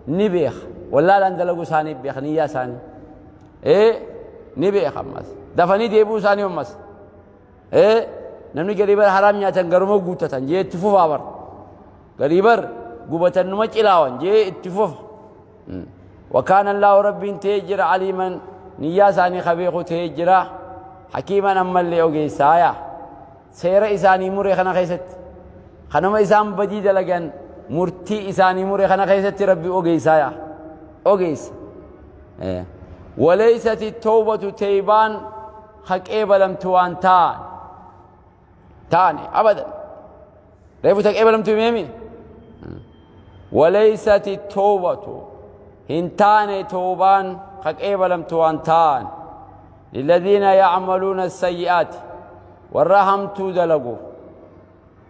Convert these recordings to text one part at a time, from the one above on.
Ni beeka. Wallaalaan dalaguu isaanii beeka niyyaa isaanii. Ee ni beeka ammas. Dafanii deebi'uu isaanii ammas. Ee namni garii bar haraam nyaatan garuma guuttatan jee itti fufaa bar. Garii bar gubatan numa cilaawan jee itti fufa. Wakaan Allaahu Rabbiin ta'ee jira aliiman niyyaa isaanii ka beeku ta'ee jira hakiiman ammallee ogeessaaya. Seera isaanii mure kana keessatti kanuma isaan badii dalagan murtii isaanii mure kana keessatti Rabbi ogeessaaya. Ogeessa. Waleeysati tawbatu teeybaan ka qeebalamtu waan ta'an taane abadan reefu ta qeebalamtu himeemi waleeysati tawbatu hin taane tawbaan ka qeebalamtu waan ta'an lilladhiina yacmaluuna sayyi'aati warra hamtuu dalagu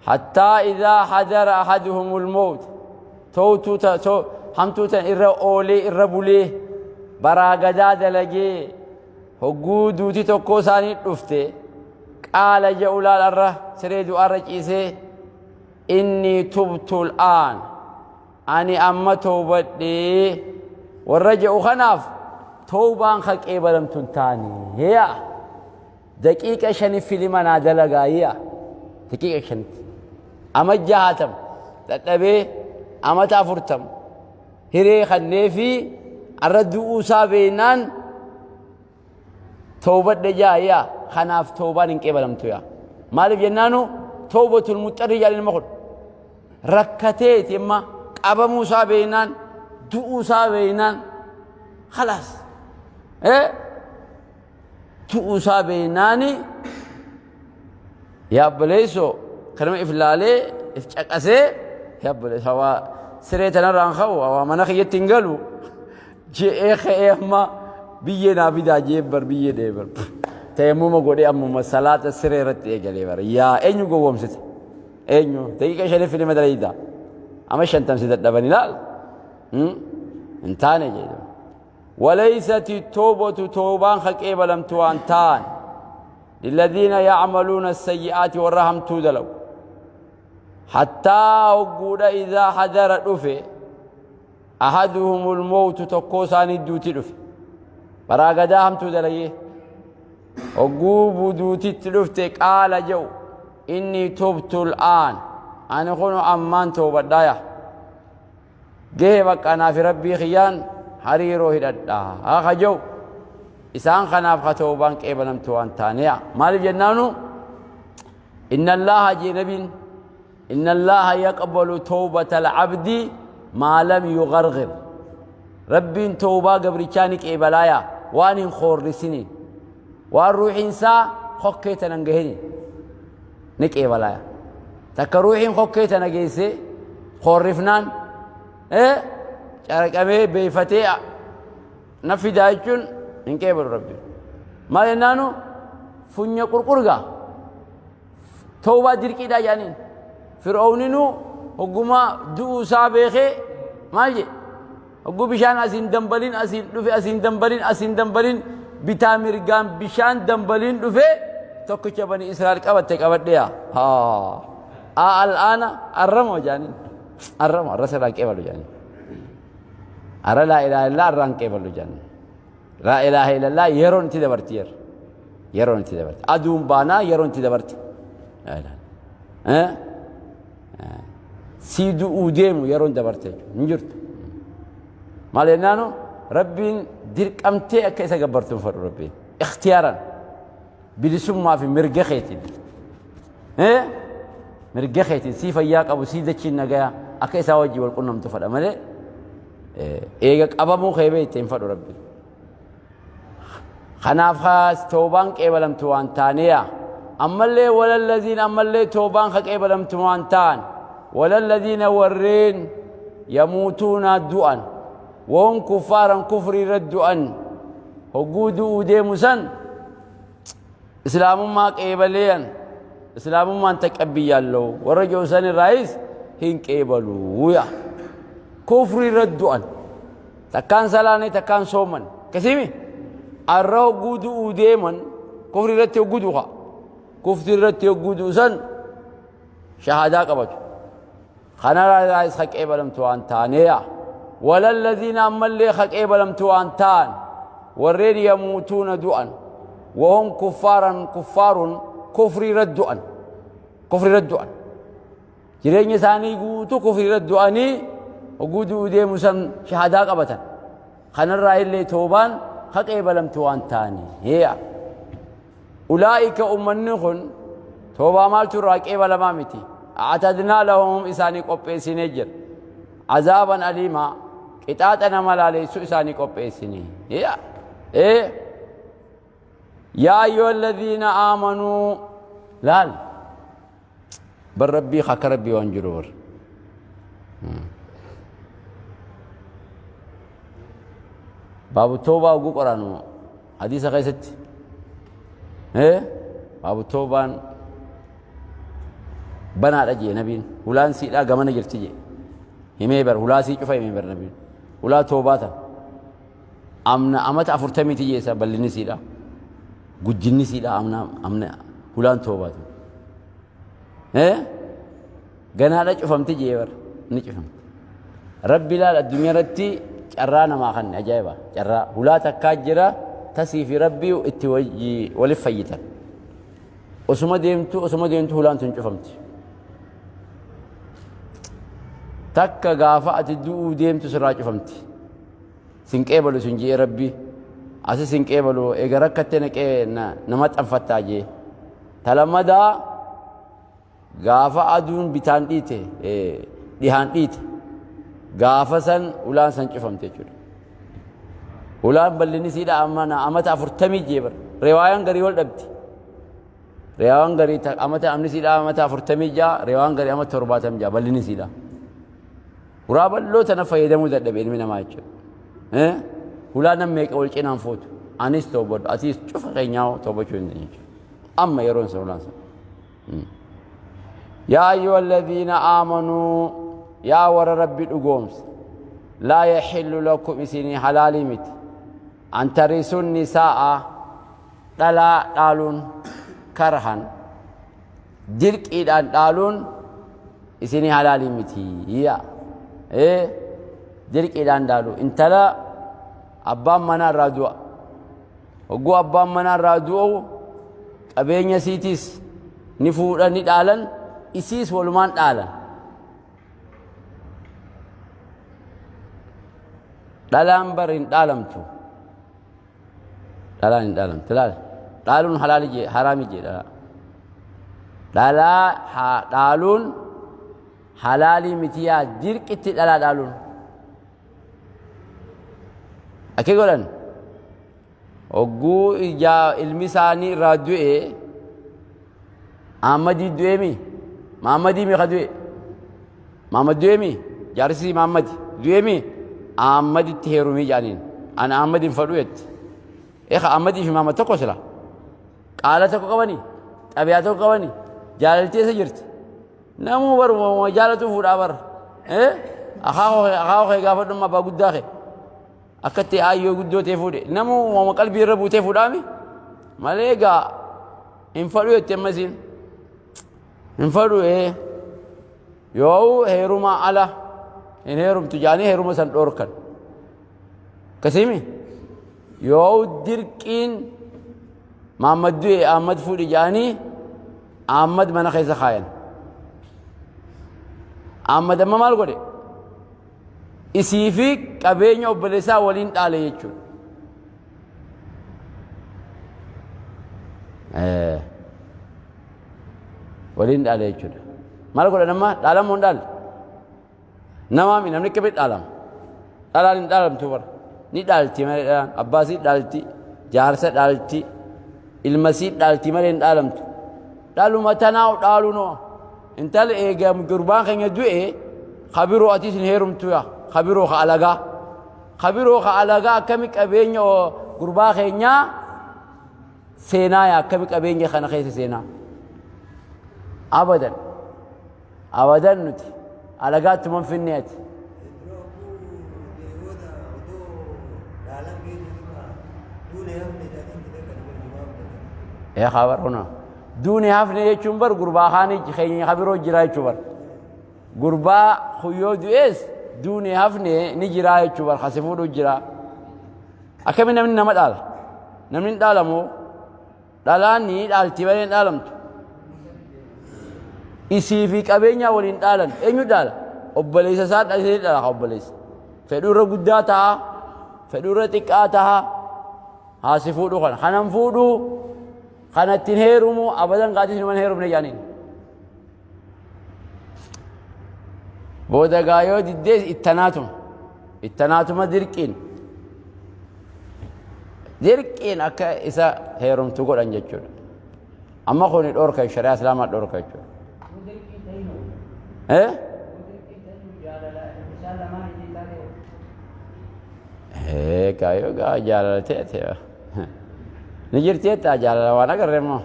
hattaa idaa hadara ahaduhumul mawt towtuu ta to hamtuu tan irra oolee irra bulee baraa gadaa dalagee hogguu duuti tokkoo isaanii dhufte qaala je'u laal arra siree du'aarra ciisee innii tubtu al'aan ani amma towbadhee warra je'u kanaaf towbaan ka qeebalamtu hin taane yaa Daqiiqa shani filima naa dalagaa yaa daqiiqa shanitti ama jahaatam dadhabee amata afurtam hiree kannee fi arra du'uu isaa beeynaan toobadhe jaa yaa kanaaf toobaan hin qeebalamtu yaa maaliif jennaanu toobatul muxxarri jedhan ilma kun rakkateeti amma qabamuu isaa beeynaan du'uu isaa beeynaan khalaas eh tu'uu isaa beeynaani yaa obboleessoo kanuma if laalee if caqasee yaa obboleessa hawaa siree tanarraan ka'u hawaa mana kiyyatti hin galu je'ee ka'ee amma biyyee naa fidaa jee bar biyyee dhee bar tayammuma godhee ammuma salaata siree irratti eegalee bar yaa eenyu gowwoomsite eenyu daqiiqa shanii filima dalayda ama shantam si dadhaban ilaal hin taane jedhu Waleeysati towbatu towbaan ka qeebalamtu waan ta'an lilladhiina yacmaluuna sayyi'aati warra hamtuu dalagu hattaa hogguudha idaa hadara dhufe ahaduhumul mowtu tokkoo isaanii duuti dhufe baraa gadaa hamtuu dalagee hogguu buduutitti dhufte qaala je'u innii tubtu al'aan ani kunu ammaan toobadhaaya Gahe bakka anaa fi Rabbii kiyyaan hariiroo hidhadha ka je'u isaan kanaaf ka tawbaan qeebalamtu waan taaneya. Maaliif jennaanu inna Allaaha jee nabiin inna Allaaha yaqbalu tawbata al-abdi maa lam yugharghir. Rabbiin tawbaa gabrichaa ni qeebalaaya waan hin khoorrisiniin waan ruuxiin isaa kokkee tanan gahiniin ni qeebalaaya. Takka ruuxiin kokkee tana geessee koorrifnaan caraqamee beeyfatee na fidaa jechuun hin qeebalu rabbi. Maal jennaanu funya qurqurgaa tawbaa dirqiidhaa jedhaniin. Fir'oowninu hogguma du'uu isaa beekee maal jedhe hogguu bishaan asiin dambaliin asiin dhufe asiin dambaliin asiin dambaliin bitaa mirgaan bishaan dambaliin dhufe tokkicha bani Israa'el qabatte qabadheya. Haa al'aana arrama jaaniin arrama arra sirraan qeebalu jaaniin. Arra laa ilaaha illaa arraan qeebalu jaaniin. Laa ilaaha illallaa yeroon itti dabarti yer. Yeroon itti dabarti. Aduun baanaa yeroon itti dabarti. Laa ilaaha. Eh? Sii du'uu deemu yeroon dabarte jechuudha. Hin jirtu. Maal jennaanu rabbiin dirqamtee akka isa gabbartu hin fedhu rabbiin. Ikhtiyaaran bilisummaa fi mirga keetiin. Mirga keetiin sii fayyaa qabu sii dachiin nagayaa akka isaa wajjin wal qunnamtu fedha malee eega qabamuu kee beekte hin fedhu rabbiin. Kanaaf haas toobaan qeebalamtu waan taaneya. Ammallee walallaziin ammallee toobaan ka qeebalamtu waan ta'an. Walallaziina warreen yamuutuuna du'an. Wahum kuffaaran kufrii irra du'an. Hogguu du'uu deemu san islaamummaa qeebaleeyan islaamummaan taqabbiyyaallahu warra jiru san irraayis hin qeebaluuya. Kufrii irra du'an. Takkaan salaanee takkaan sooman. Akkasiimi? Arra hogguu du'uu deeman kufri irratti hogguu du'a. Kufri irratti hogguu du'u san shahaadaa qabatu. Kanarraa irraayis ka qeebalamtu waan taaneeya. ولا الذين ammallee ka qeebalamtu waan ta'an warreen يموتون du'an وهم كفارا كفار kufrii irra du'an, kufrii irra du'an, jireenya isaanii guutuu kufrii irra du'anii hogguu du'uu deemu san shahadaa qabatan, kanarraa illee toobaan ka qeebalamtu waan ta'anii. Heeya, أولئك ummanni kun toobaa maaltu irraa qeebalamaa miti. أعتدنا لهم isaanii qopheessinee jira عذابا أليما qixaaxa nama laaleessu isaanii qopheessinee. Heeya, ee, يا أيها الذين آمنوا laal bar rabbii akka rabbii waan jiru bar. Baabu toobaa oguu qoraanu hadiisa keessatti baabu toobaan banaadha jee nabiin, hulaan siidhaa gamana jirti jee himee bar, hulaa sii cufa himee bar nabiin. Hulaa toobaa tan amna amata 40ti jeessa, bal'inni siidhaa, guddinni siidhaa, amna amna hulaan toobaa tan ganaadha cufamti jee bar, ni cufamti. Rabbi laal addunyaa irratti carraa namaa kanne ajaa'iba. Carraa hulaa takkaa jira tasii fi rabbii itti walif fayyitan. Osuma deemtu, osuma deemtu hulaan tun cufamti. Takka gaafa ati du'uu deemtu sirraa cufamti. Sin qeebalu sun jee rabbi, asi sin qeebalu, eega rakkatte naqee nama xanfattaa jee. Talammadaa gaafa aduun bitaan dhiite, dhihaan dhiite, gaafa san ulaan san cufamte jechuudha. Ulaan bal'inni siidha amana amata 40 jee bara. Riwaayaan garii wal dhabdi. Riwaayaan garii amata amni siidha amata 46, riwaayaan garii amata 76 bal'inni siidha. Hulaa bal'oo tana fayyadamuu dadhabe ilmi namaa jechuudha. Hulaa nam meeqa wal cinaan fuutu. Anis toobadhu, atiis, cufa keenyaa toobachuu hin dandeenyu. Amma yeroon san ulaan san. يا أيها الذين آمنوا yaa warra rabbi dhugoomse لا يحل لكم isinii halaalii miti أن ترثوا النساء dhalaa dhaaluun كرها dirqiidhaan dhaaluun isinii halaalii miti. Yaa, ee, dirqiidhaan dhaalu. Intala abbaan manaa irraa du'a, hogguu abbaan manaa irraa du'u qabeenya isiitiis ni fuudhan, ni dhaalan, isiis walumaan dhaalan. Dhalaan bar hin dhaalamtu, dhalaan hin dhaalamtu. Laal, dhaaluun halaali jee haraami jee. Dhalaa, dhalaa haa dhaaluun halaalii miti. Yaa, dirqitti dhalaa dhaaluun akki godhan hogguu ijaa ilmi isaanii irraa du'e, Ahmadii du'eemi, Mahammadii meeqa du'e, Mahammad du'eemi, jaarsi Mahammad du'eemi, Ahmaditti heerumii jedhaniin. Ana Ahmad hin fadhu jetti. Eeka, Ahmadii fi Mahammad tokko sila, qaala tokko qabanii, xabiyaa tokko qabanii, jaalaltii eessa jirti? Namuu bar jaalatu fuudhaa bar. Akaakoo kee gaafadhu, abbaa guddaa kee akkatti aayyoo guddoo ta'e fuudhe. Namuu wama qalbii irra buutee fuudhaami malee. Egaa hin fadhu jette ammasiin, hin fadhu. Ee, yoo heeruma ala hin heerumtu jaanii heeruma san dhoorkan akkasiimi. Yoo dirqiin Mahammad du'e, Ahmad fuudhi jaanii Ahmad mana keessa kaayan. Ahmad amma maal godhe? Isii fi qabeenya obboleessaa waliin dhaale jechuudha. Waliin dhaale jechuudha. Maal godhan amma? Dhaalamoo hin dhaalle? Namaami namni akkamitti dhaalama? Dhalaan hin dhaalamtu bara. Ni dhaalti malee dhalaan. Abbaasii dhaalti, jaarsa dhaalti, ilmasii dhaalti malee hin dhaalamtu. Dhaluma tanaa dhaalunoo. Intala eega gurbaan keenya du'e kabiroo atis hin heerumtu, yaa kabiroo ka alagaa. Kabiroo ka alagaa akkami qabeenya gurbaa keenyaa seenaa, yaa akkami qabeenya kana keessa seenaa? Abadan. Abadan, nuti alagaatti man finne ati. Dura oguu deewoota odoo dhaalan geejjiba duune hafne jedhanii itti dhaqan bar jimaa fudhatan. Ee, kabar kuna. Duune hafne jechuun bar gurbaa kaanii keenya kabiroo jira jechuu bar. Gurbaa kuyyoo du'ees Duune hafne ni jiraa jechuu bar kasi fuudhu jira. Akkami namni nama dhaala? Namni hin dhaalamoo? Dhalaan ni dhaalti malee hin dhaalamtu. Isii fi qabeenyaa waliin dhaalan eenyu dhaala? Obboleessa isaa dhaltee dhala obboleessa. Fedhuu irra guddaa ta'a, fedhuu irra xiqqaa ta'a. Haa si fuudhuu kana. Kanan fuudhuu, kana ittiin heerumu, abadan qaatii sinuman heerumne jedhaniin. Booda gaa yoo diddee ittanaatuma. Ittanaatuma dirqiin. Dirqiin akka isa heerumtu godhan jechuudha. Amma kuni dhorka shari'aa islaamaa dhorka jechuudha. Eh? Eh, gaa yoo gaa jaalala ta'e ni jirti jettaa jaalala waan agarre immoo.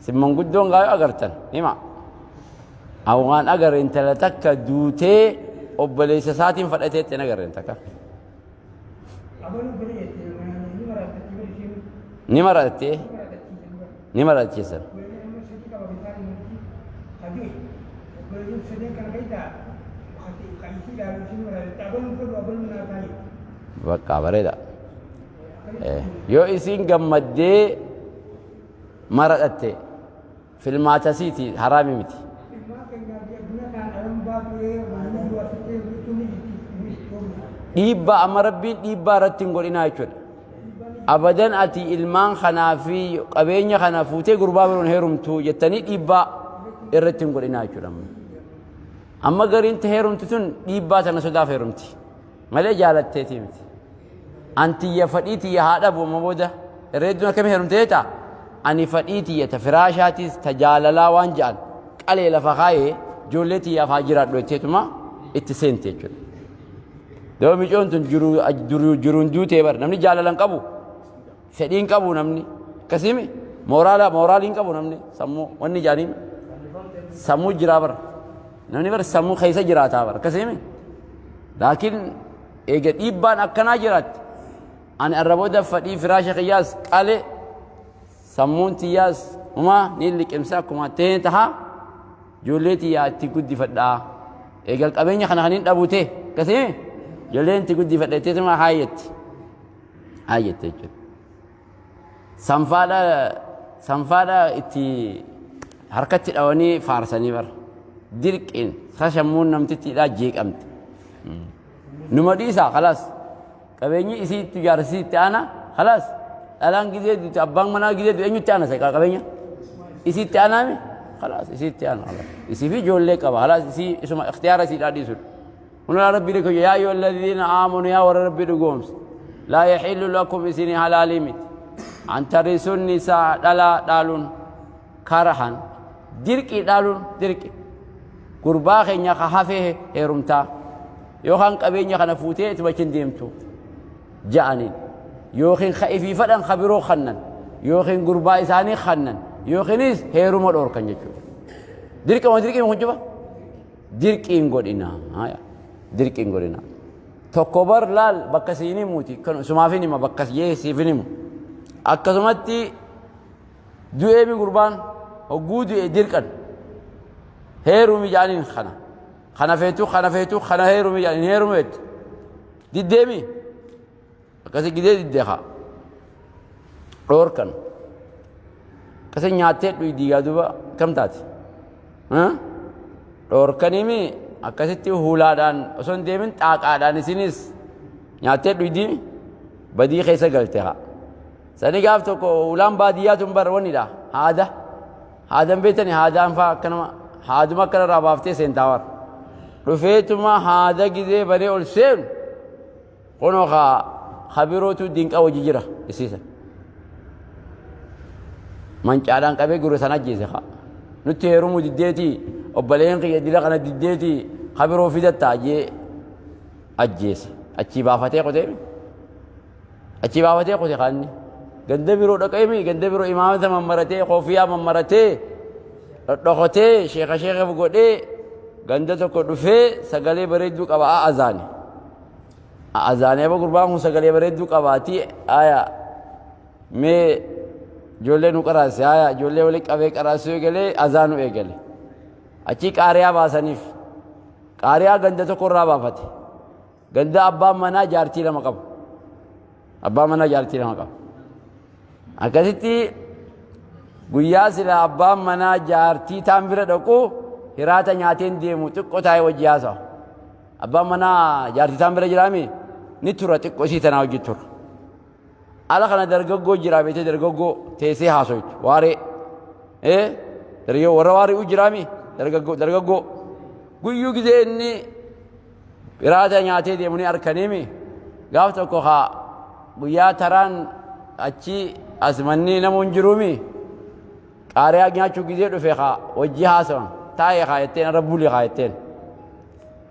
Isin manguddoon gaa yoo agartan hima. An waan agarre intala takka duutee obboleessa isaatiin fadhateetti hin agarre takka. Abaluu fedhe jette ni maraatti bari isheen Ni marattee ni marattachiisan bara. ni marachiisan. Obboleeyyan amma sadii qaba bisaan multi kadue obboleeyyan sadeen kana keessaa ka isii ilaalu isii maraatti abaluu fedhu abaluu naa taa'e. Bakka bareeda. Yoo isiin gammaddee maradhatte filmaatasiiti haraami miti. Dhiibbaa amma rabbiin dhiibbaa irratti hin godhinaa jechuudha. Abadan ati ilmaan kanaa fi qabeenya kana fuutee gurbaa biroon heerumtu jettanii dhiibbaa irratti hin godhinaa jechuudha. Amma gariin ta heerumtu tun dhiibbaa tana sodaaf heerumti malee jaalatteetii miti. An tiyya fadhii tiyya haa dhabu amma booda irra hedduun akkami heerumte jetaa ani fadhii tiyya ta firaashaatis ta jaalalaa waan ja'an qalee lafa kaayee ijoollee tiyyaaf haa jiraadhu jetteetuma itti seente jechuudha. Doo micoon tun jiru jiruun duutee bar namni jaalala hin qabu fedhii hin qabu namni akkasiimi mooraala mooraalii hin qabu namni sammuu wanni jaanii sammuu jiraa bar namni bar sammuu keessa jiraataa bar akkasiimi laakiin Eega dhiibbaan akkanaa jiraatte ani arra booda fadhii firaasha kiyyaas qale sammuun tiyyaas humaa ni liqimsa akkuma ta'e taha ijoollee tiyyaa itti guddifadhaa. Eegal qabeenya kana kan hin dhabu ta'e akkasii ijoolleen itti guddifadha jetteetuma haayyetti. Haayyetti jechuudha. Sanfaadha sanfaadha itti harkatti dhawanii faarsanii bara. Dirqiin sashammuun namtittiidhaa jeeqamte. Numa dhiisaa khalaas. Qabeenyi isii itti jaarsii itti aana khalaas. Dhalaan gizee duute abbaan manaa gizee duute eenyutti aana isa qabeenya? Isii itti aanaami? Khalaas isii itti aana khalaas. Isii fi ijoollee qaba khalaas isii isuma ikhtiyaara isiidhaa dhiisudha. Hunaa rabbi dhiko yaa ayyuha alladhiina aamanu yaa warra rabbi dhugoomse. Laa yaxillu lakum isinii halaalii miti. An tarisun nisaa dhalaa dhaaluun karahan dirqii dhaaluun dirqi. Gurbaa keenya ka hafee heerumtaa yookaan qabeenya kana fuutee itti wajjin deemtu ja'aniin yookiin ka ifii fadhan ka biroo kannan yookiin gurbaa isaanii kannan yookiinis heeruma dhoorkan jechuudha. Dirqama dirqiin kun cufa dirqiin godhina dirqiin godhina. Tokko bar laal bakka siin himuuti kan sumaaf hin hima bakka jee siif hin himu. Akkasumatti du'eemi gurbaan hogguu du'e dirqan heerumi jedhaniin kana kana feetu kana feetu kana heerumi jedhaniin heerumu jette diddeemi akkasi gidee diddee haa dhoorkan akkasi nyaattee dhuydi gaa duuba kam taate dhoorkaniimi akkasitti huulaadhaan osoo hin deemin xaaqaadhaan isinis nyaattee dhuydi badii keessa galte haa Sani gaaf tokko ulaan baadiyyaa tun bar wannidha. Haada. Haadan beektani haadaan faa akkanuma haaduma akkana irraa baaftee seentaa war. Dhufeetuma haada gizee banee ol seenu kunoo kaa kabirootu dinqa wajji jira isiisa. Mancaadhaan qabee gurra san ajjeese kaa. Nutti heerumuu diddeetii obboleen kiyya dila kana diddeetii kabiroo fidattaa jee ajjeese. Achii baafatee qotee. Achii baafatee qote kaanni. Ganda biroo dhaqeemi ganda biroo imaamata mammaratee koofiyaa mammaratee dhodhokotee sheeka sheeka godhee ganda tokko dhufee sagalee bareedduu qaba a azaane. A azaane aba gurbaan kun sagalee bareedduu qabaatii aya mee ijoollee nu qaraase aya ijoollee walitti qabee qaraasuu eegalee azaanuu eegale. Achii qaariyaa baasaniif. Qaariyaa ganda tokko irraa baafate. Ganda abbaan manaa jaartii lama qabu. Abbaan manaa jaartii lama qaba. Akkasitti guyyaa sila abbaan manaa jaartii taan bira dhaqu hiraata nyaateen deemu xiqqoo taa'ee wajji haasawa. Abbaan manaa jaartii taan bira jiraami ni tura xiqqoo isii tanaa wajji tura. Ala kana dargaggoo jira beetee dargaggoo teessee haasoytu waaree. Dargaggoo warra waaree u jiraami dargaggoo dargaggoo guyyuu gizee inni hiraata nyaatee deemu ni arkaniimi gaaf tokko haa guyyaa taraan achi as manni namuun jiruumi qaariyaa nyaachuu gizee dhufe haa wajji haasawan taa'ee haa jetteen irra buli haa jetteen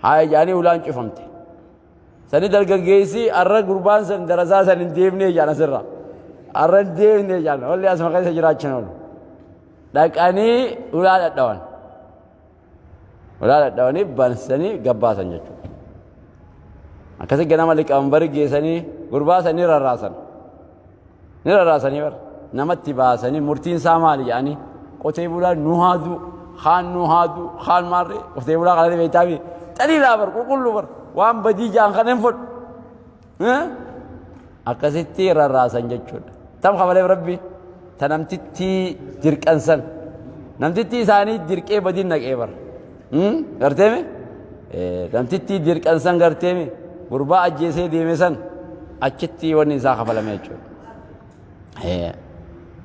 haa ijaanii ulaan cufamte. Sani dargaggeessi arra gurbaan san darasaa san hin deemnee jaan asirra. Arra hin deemnee jaan walli asuma keessa jiraachan oolu. Dhaqanii ulaa dhadhawan. Ulaa dhadhawanii bansanii gabbaasan jechuudha. Akkasi ganama liqamanbari geessanii gurbaa san ni rarraasan. Ni rarraasanii bara. Namatti baasanii murtiin isaa maali jedhanii qotee bulaa nu haadu kaan nu haadu kaan maarree qotee bulaa kanatti beektaami xaliilaa bar qulqulluu bar waan badii jaan kana hin fudhu. Akkasitti rarraasan jechuudha. Tam kafaleef rabbi ta namtittii dirqansan namtittii isaanii dirqee badiin naqee bar. Garteemi? Namtittii dirqansan garteemi gurbaa ajjeesee deeme san achitti wanni isaa kafalame jechuudha.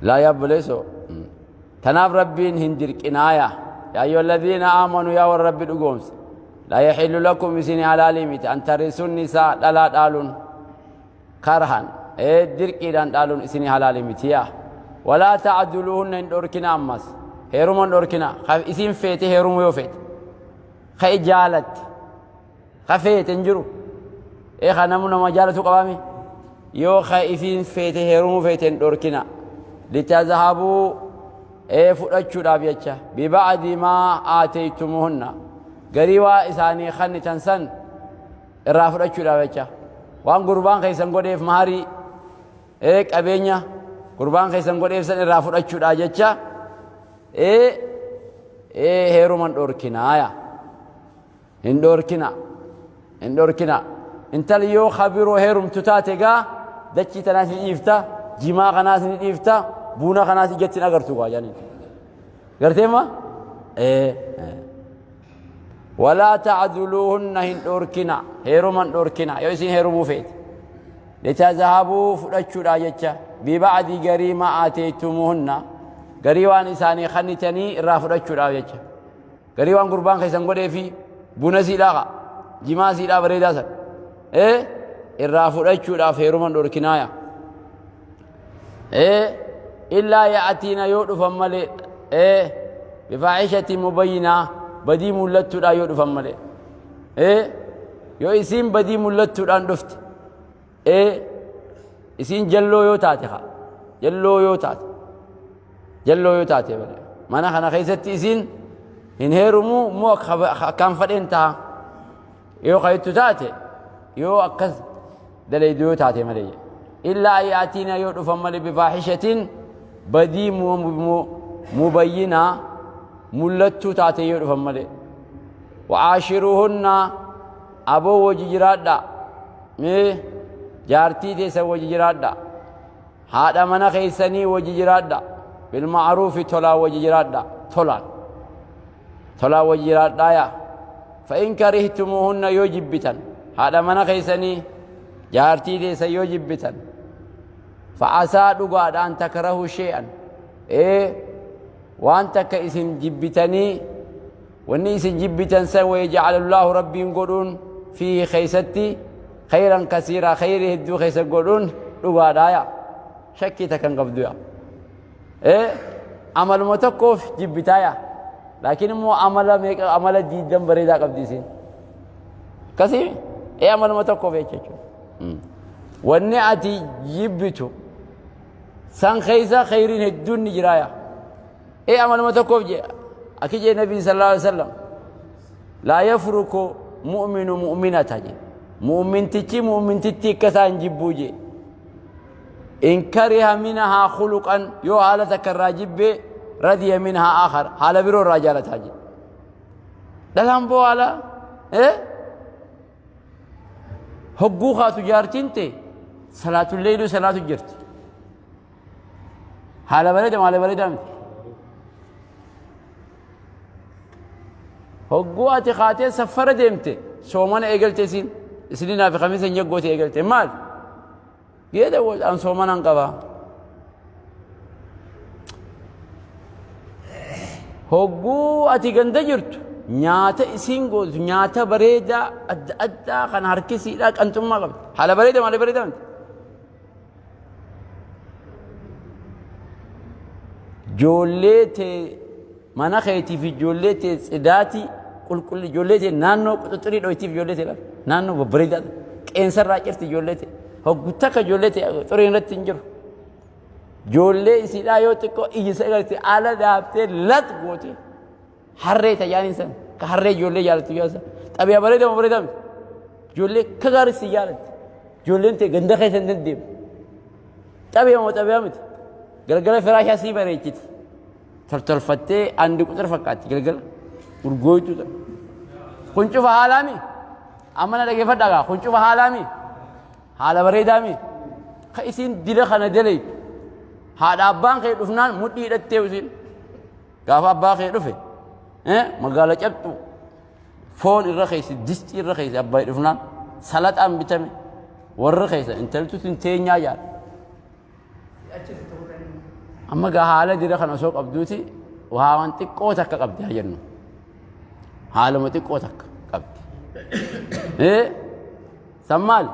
Laa yaabboleessoo. Tanaaf Rabbiin hin dirqinaaya. Yaa ayyuhalladiina aamanuu yaa warra Rabbi dhugoomse. Laa yaxillu lakum isin halaalii miti an tarisun nisaa dhalaa dhaaluun karhan dirqiidhaan dhaaluun isin halaalii miti yaa. Walaa ta'duluhunna hin dhorkina ammas. Heeruma hin dhorkina. Isin feete heerumuu yoo feete. Ka jaalatte. Ka feete hin jiru. Ee ka namu nama jaalatu qabaami. Yoo ka isiin feete heerumuu feete hin dhorkina. Litazhabuu ee fudhachuudhaaf jecha biba'di maa aateytumuhunna garii waa isaanii kannitan san irraa fudhachuudhaaf jecha waan gurbaan keessan godheef maharii ee qabeenya gurbaan keessan godheef san irraa fudhachuudhaaf jecha ee ee heeruman dhorkinaaya. Hin dhoorkina. Hin dhoorkina. Intali yoo kabiroo heerumtu taate egaa dachii tanaas ni dhiifta, jimaa kanaas ni dhiifta, buuna kanaas ijatti hin agartu gaa jedhaniin. Gartee ma? Ee. Walaa ta'duluuhunna hin dhoorkina. Heeruma hin dhoorkina. Yoo isin heerumuu feete. Litazhabuu fudhachuudhaa jecha biba'di garii ma aateeytumuhunna garii waan isaanii kannitanii irraa fudhachuudhaaf jecha. Garii waan gurbaan keessan godhee fi buna siidhaa ka jimaa siidhaa bareedaa san ee irraa fudhachuudhaaf heeruman dhorkinaaya ee illaa ya'atiina yoo dhufan malee ee bifaaxishati mubayyinaa badii mul'attuudhaan yoo dhufan malee ee yoo isiin badii mul'attuudhaan dhufte ee isiin jalloo yoo taate ka jalloo yoo taate Jalloo yoo taate malee. Mana kana keessatti isiin hin heerumu immoo akkaan fadheen ta'a. Yoo kayittu taate yoo akkas dalaydu yoo taate malee. Illaa ayyaatiina yoo dhufan malee bifaahishatiin badii mubayyinaa mul'attuu taate yoo dhufan malee. Wa'aashiruhunna aboo wajji jiraadha. Mee jaartii teessan wajji jiraadha. Haadha mana keessanii wajji jiraadha. Bilma'aruufi tolaan wajji jiraadha. Tolaan. Tolaan wajji jiraadhaa yaa. Fa'in karihtumuuhunna yoo jibbitan. Haadha mana keessanii jaartii teessan yoo jibbitan. Fa'asaa dhugaadhaan takrahu shee'an. Ee waan takka isin jibbitanii wanni isin jibbitan san wayaja'alullaahu rabbiin godhuun fiihi keessatti khayran kasiiraa khayrii hedduu keessa godhuun dhugaadhaa yaa shakkii takka hin qabdu yaa ee amaluma tokkoof jibbitaa yaa laakiin immoo amala meeqa amala diiddan bareedaa qabdi isiin akkasii ee amaluma tokkoof jecha jechuudha wanni ati jibbitu san keessa khayriin hedduun ni jiraa yaa ee amaluma tokkoof jee akki jee nabiin sallallahu alaihi wasallam laa yafruku mu'minu mu'minata jee mu'mintichi mu'mintittii akka isaan jibbuu jee in kariha minhaa khuluqan yoo haala takka irraa jibbee radiya minhaa aakhar haala biroo irraa jaalataa jee dhalaan boo haala Hogguu kaatu jaartiin ta'e salaatul leeyluu salaatu jirti. Haala bareeda haala bareedaa miti. Hogguu ati kaatee saffara deemte soomana eegalte isiin isiniinaa fi kamiisa hin jeggoote eegalte maal? Geeda an soomanaan qaba. Hogguu ati ganda jirtu nyaata isiin gootu nyaata bareedaa adda addaa kan harkisiidhaa qanxummaa qabdi. Haala bareeda malee bareedaa miti. Ijoollee tee mana keetii fi ijoollee tee tsidaatii qulqulli ijoollee tee naannoo quxuxurii dhoytiif ijoollee tee naannoo babbareedaa qeensarraa cirti ijoollee tee hoggu takka ijoollee tee xuriin irratti hin jiru. Ijoollee isiidhaa yoo xiqqoo iyyisa eegalte ala dhaabtee lat goote harree tajaaniin san ka harree ijoollee jaalattu jaasa xabiyaa bareeda moo bareedaa miti ijoollee akka gaarii si jaalatti ijoolleen tee ganda keessa hin deddeemu xabiyaa moo xabiyaa miti galgala firaashaa sii bareechiti toltolfattee andi quxir fakkaatti galgala urgooytu ta'a kun cufa haalaami amma na dhageeffadhaa gaa kun cufa haalaami Haala bareedaa mi? Ka isiin dila kana dalaytu. Haadha abbaan kee dhufnaan mudhii hidhattee isiin. Gaafa abbaa kee dhufe magaala cabxu foon irra keessa distii irra keessa abbaa dhufnaan salaxaan bitame warra keessa intaltu tun teenyaa jaal. Amma gaa haala dila kana osoo qabduuti waan xiqqoo takka qabdi haa jennu. Haaluma xiqqoo takka qabdi. San maali?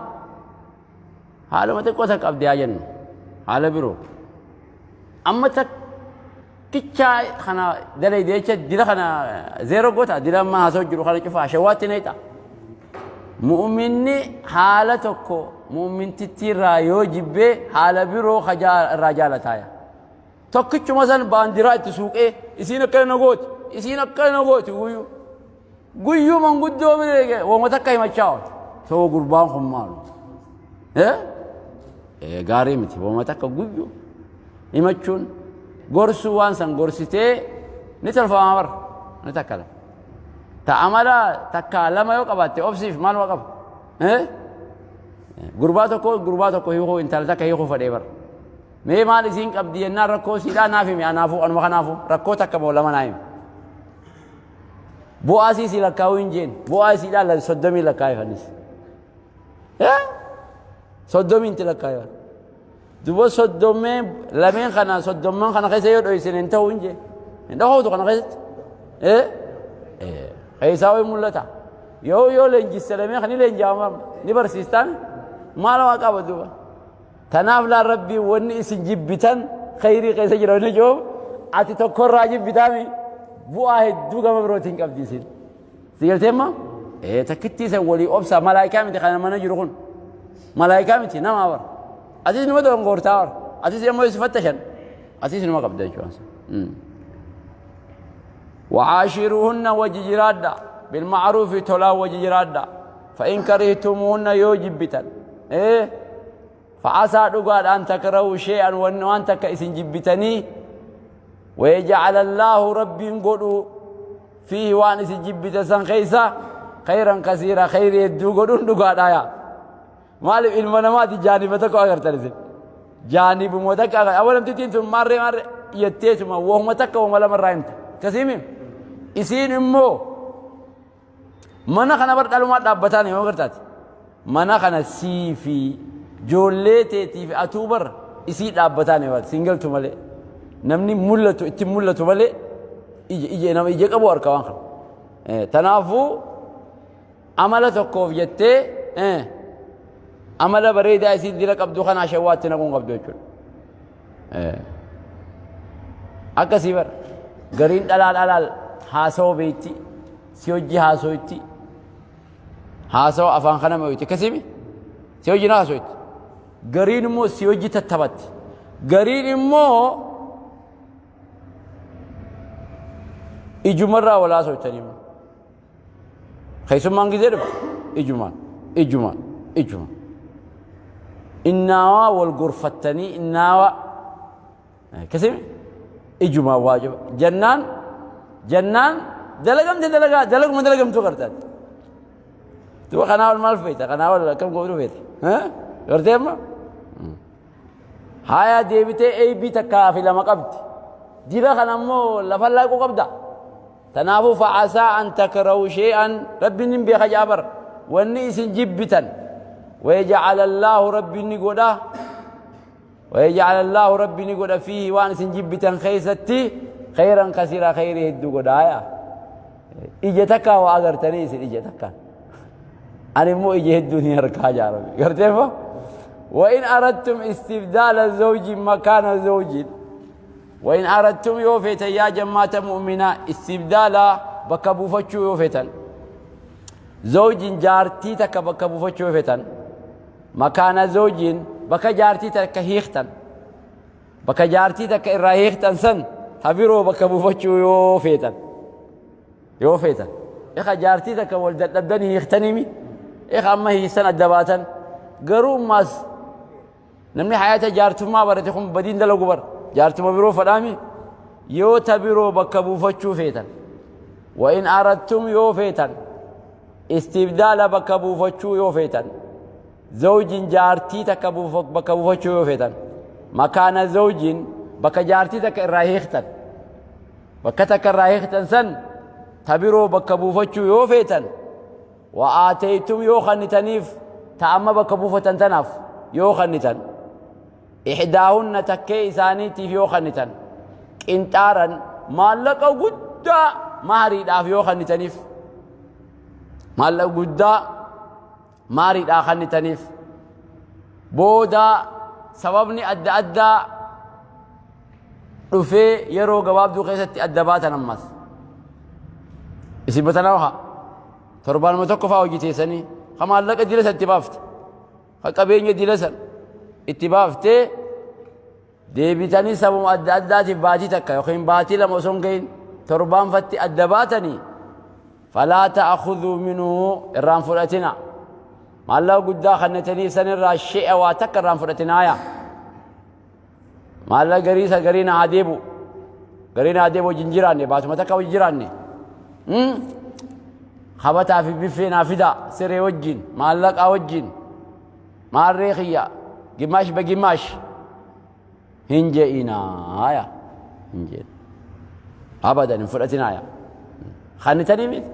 Haaluma xiqqoo takka qabdi haa jennu. Haala biroo. Amma takkichaa kana dalayde jecha dila kana zeeroo goota dila amma haasa'u jiru kana cufaa shawaatti neexa. Mu'minni haala tokko mu'mintittii irraa yoo jibbee haala biroo irraa jaalataaya. Tokkichuma san baandiraa itti suuqee isiin akkana na gooti isiin akkana na gooti guyyuu. Guyyuu manguddoo bira eege wama takka himachaa oolta. Too gurbaan kun maalu? Eh? Gaarii miti wama takka guyyuu himachuun gorsuu waan san gorsitee ni tolfama bara ni takka lama. Ta amala takka lama yoo qabaatte obsiif maal waa qaba? Eh? Gurbaa tokko gurbaa tokko hiikuu intala takka hiikuu fedhee bara. Mee maal isiin qabdi jennaan rakkoo siidhaa naaf himi anaafuu anuma kanaafuu rakkoo takka moo lama naa himi. Bu'aa isii si lakkaa'uu hin jeen. Bu'aa isiidhaa 30 lakkaa'efanis. 30tti lakkaa'efan. Duba soddomee lameen kana soddomman kana keessa yoo dhoysin hin ta'u hin jeen. Hin dhokootu kana keessatti. Keessaa wayii mul'ata. Yoo yoo leenjiste lameen kan ni leenjaama ni barsiistaan maal waa qaba duuba. Tanaaf laan Rabbiin wanni isin jibbitan khayrii keessa jira wanni jiru ati tokkorraa jibbitaami bu'aa hedduu gama birootiin qabdi isin. Si galtee amma? Ee takkittii san walii obsaa malaayikaa miti kana mana jiru kun. Malaayikaa miti namaa bara. Atis numa dogongortaa bara. Atis immoo si fattashan. Atis numa qabda jechuudha. وعاشروهن وججرادا بالمعروف تلا وججرادا فإن كرهتموهن يو جبتن إيه فعسى dhugaadha أن تكرهوا شيئا waan takka isin jibbitanii ويجعل الله ربي godhu فيه waan isin jibbite san keessa خيرا كثيرا خير hedduu godhuun dhugaadha yaa maaliif ilma namaati jaaniba tokko agartan isin jaanibuma takka agartan awalamtittiin tun maarree maarree jetteetuma wahuma takka wahuma lama irraa himta kasiimi isiin immoo Mana kana bar dhalumaa dhaabbataan yoo agartaati. Mana kana sii fi ijoollee teetii fi atuu bar isii dhaabbataan yoo siin galtu malee. Namni mul'atu itti mul'atu malee ija ija nama ija qabu harka waan kana. Tanaafuu amala tokkoof jettee amala bareedaa isiin dila qabdu kana shawwaatti naquun qabdu jechuudha. Akkasii bar gariin dhalaa dhalaal haasawoo beekti si hojii haasoitti haasawa afaan kana mo'iti akkasii si hojii na haasoitti gariin immoo si hojii tattabatti gariin immoo ijumarraa wal haasoittanii immoo keessummaan gizee dhufte ijumaan ijumaan ijumaan innaawaa wal gorfattanii innaawaa Akkasii ijumaan waajiba. Jennaan jennaan dalagamte dalagaa dalaguma dalagamtuu gartaati. Duba kanaa ol maal feeta? Kanaa ol akkam godhuu feeta? Gartee amma? Haya deebitee eeybii takkaa fi lama qabdi. Dila kana ammoo lafa laaquu qabda. Tanaafuu fa'asaa an takrahu shay'an rabbiin hin beeka jaabar. Wanni isin jibbitan. Wayaja'ala Allaahu rabbiin ni godha. Wayaja'ala Allaahu rabbi ni godha fiihi waan isin jibbitan keessatti khayran kasiira khayrii hedduu godha. Haya. Ija takkaa waa agartanii isin ija takkaan. Ani immoo ija hedduu ni harkaa jaarame. Gartee moo? وإن أردتم استبدال زوج مكان زوج وإن أردتم يوفيتا يا جماعة مؤمنة استبدال بكبوفتشو يوفيتا زوج جارتي تك بكبوفتشو يوفيتا مكان زوج بك جارتي تك هيختن بك جارتي تك إرا هيختن سن تبيرو بكبوفتشو يوفيتا يوفيتا إخا جارتي تك ولدت لبدني هيختنمي إخا أما هي سنة دباتا garuu ammaas namni hayaata jaartummaa barate kun badiin dalagu bara jaartuma biroo fadhaami yoo ta biroo bakka buufachuu feetan وإن أردتم yoo feetan istibdaala bakka buufachuu yoo feetan zawjin jaartii takka bakka buufachuu yoo feetan makaana zawjin bakka jaartii takka irraa hiiktan bakka takka irraa hiiktan san ta biroo bakka buufachuu yoo feetan وآتيتم yoo kennitaniif ta amma bakka buufatan tanaaf yoo kennitan إحداهن takkee isaaniitiif yoo kennitan قنطارا maallaqa guddaa mahariidhaaf yoo kennitaniif maallaqa guddaa mahariidhaa kennitaniif booda sababni adda addaa dhufee yeroo gabaabduu keessatti adda baatan ammas isin batanaa haa torbaanuma tokko faa hojjeteessanii ka maallaqa dila san itti baafte ka qabeenya dila san itti baaftee deebitanii sabuma adda addaatiif baatii takka yookiin baatii lama osoo hin gahin torbaanfatti adda baatanii فلا تأخذوا منه irraan fudhatina maallaqa guddaa kennitaniif san irraa شيئا waa takka irraan fudhatinaaya maallaqa garii isa garii na haa deebu garii na haa deebu wajjin jiraanne baatuma takka wajjin jiraanne habataa fi biffee naa fidaa siree wajjin maallaqaa wajjin maarree kiyya ግማሽ በግማሽ hin je'inaaya hin je'in abadan hin fudhatinaaya kannitanii miti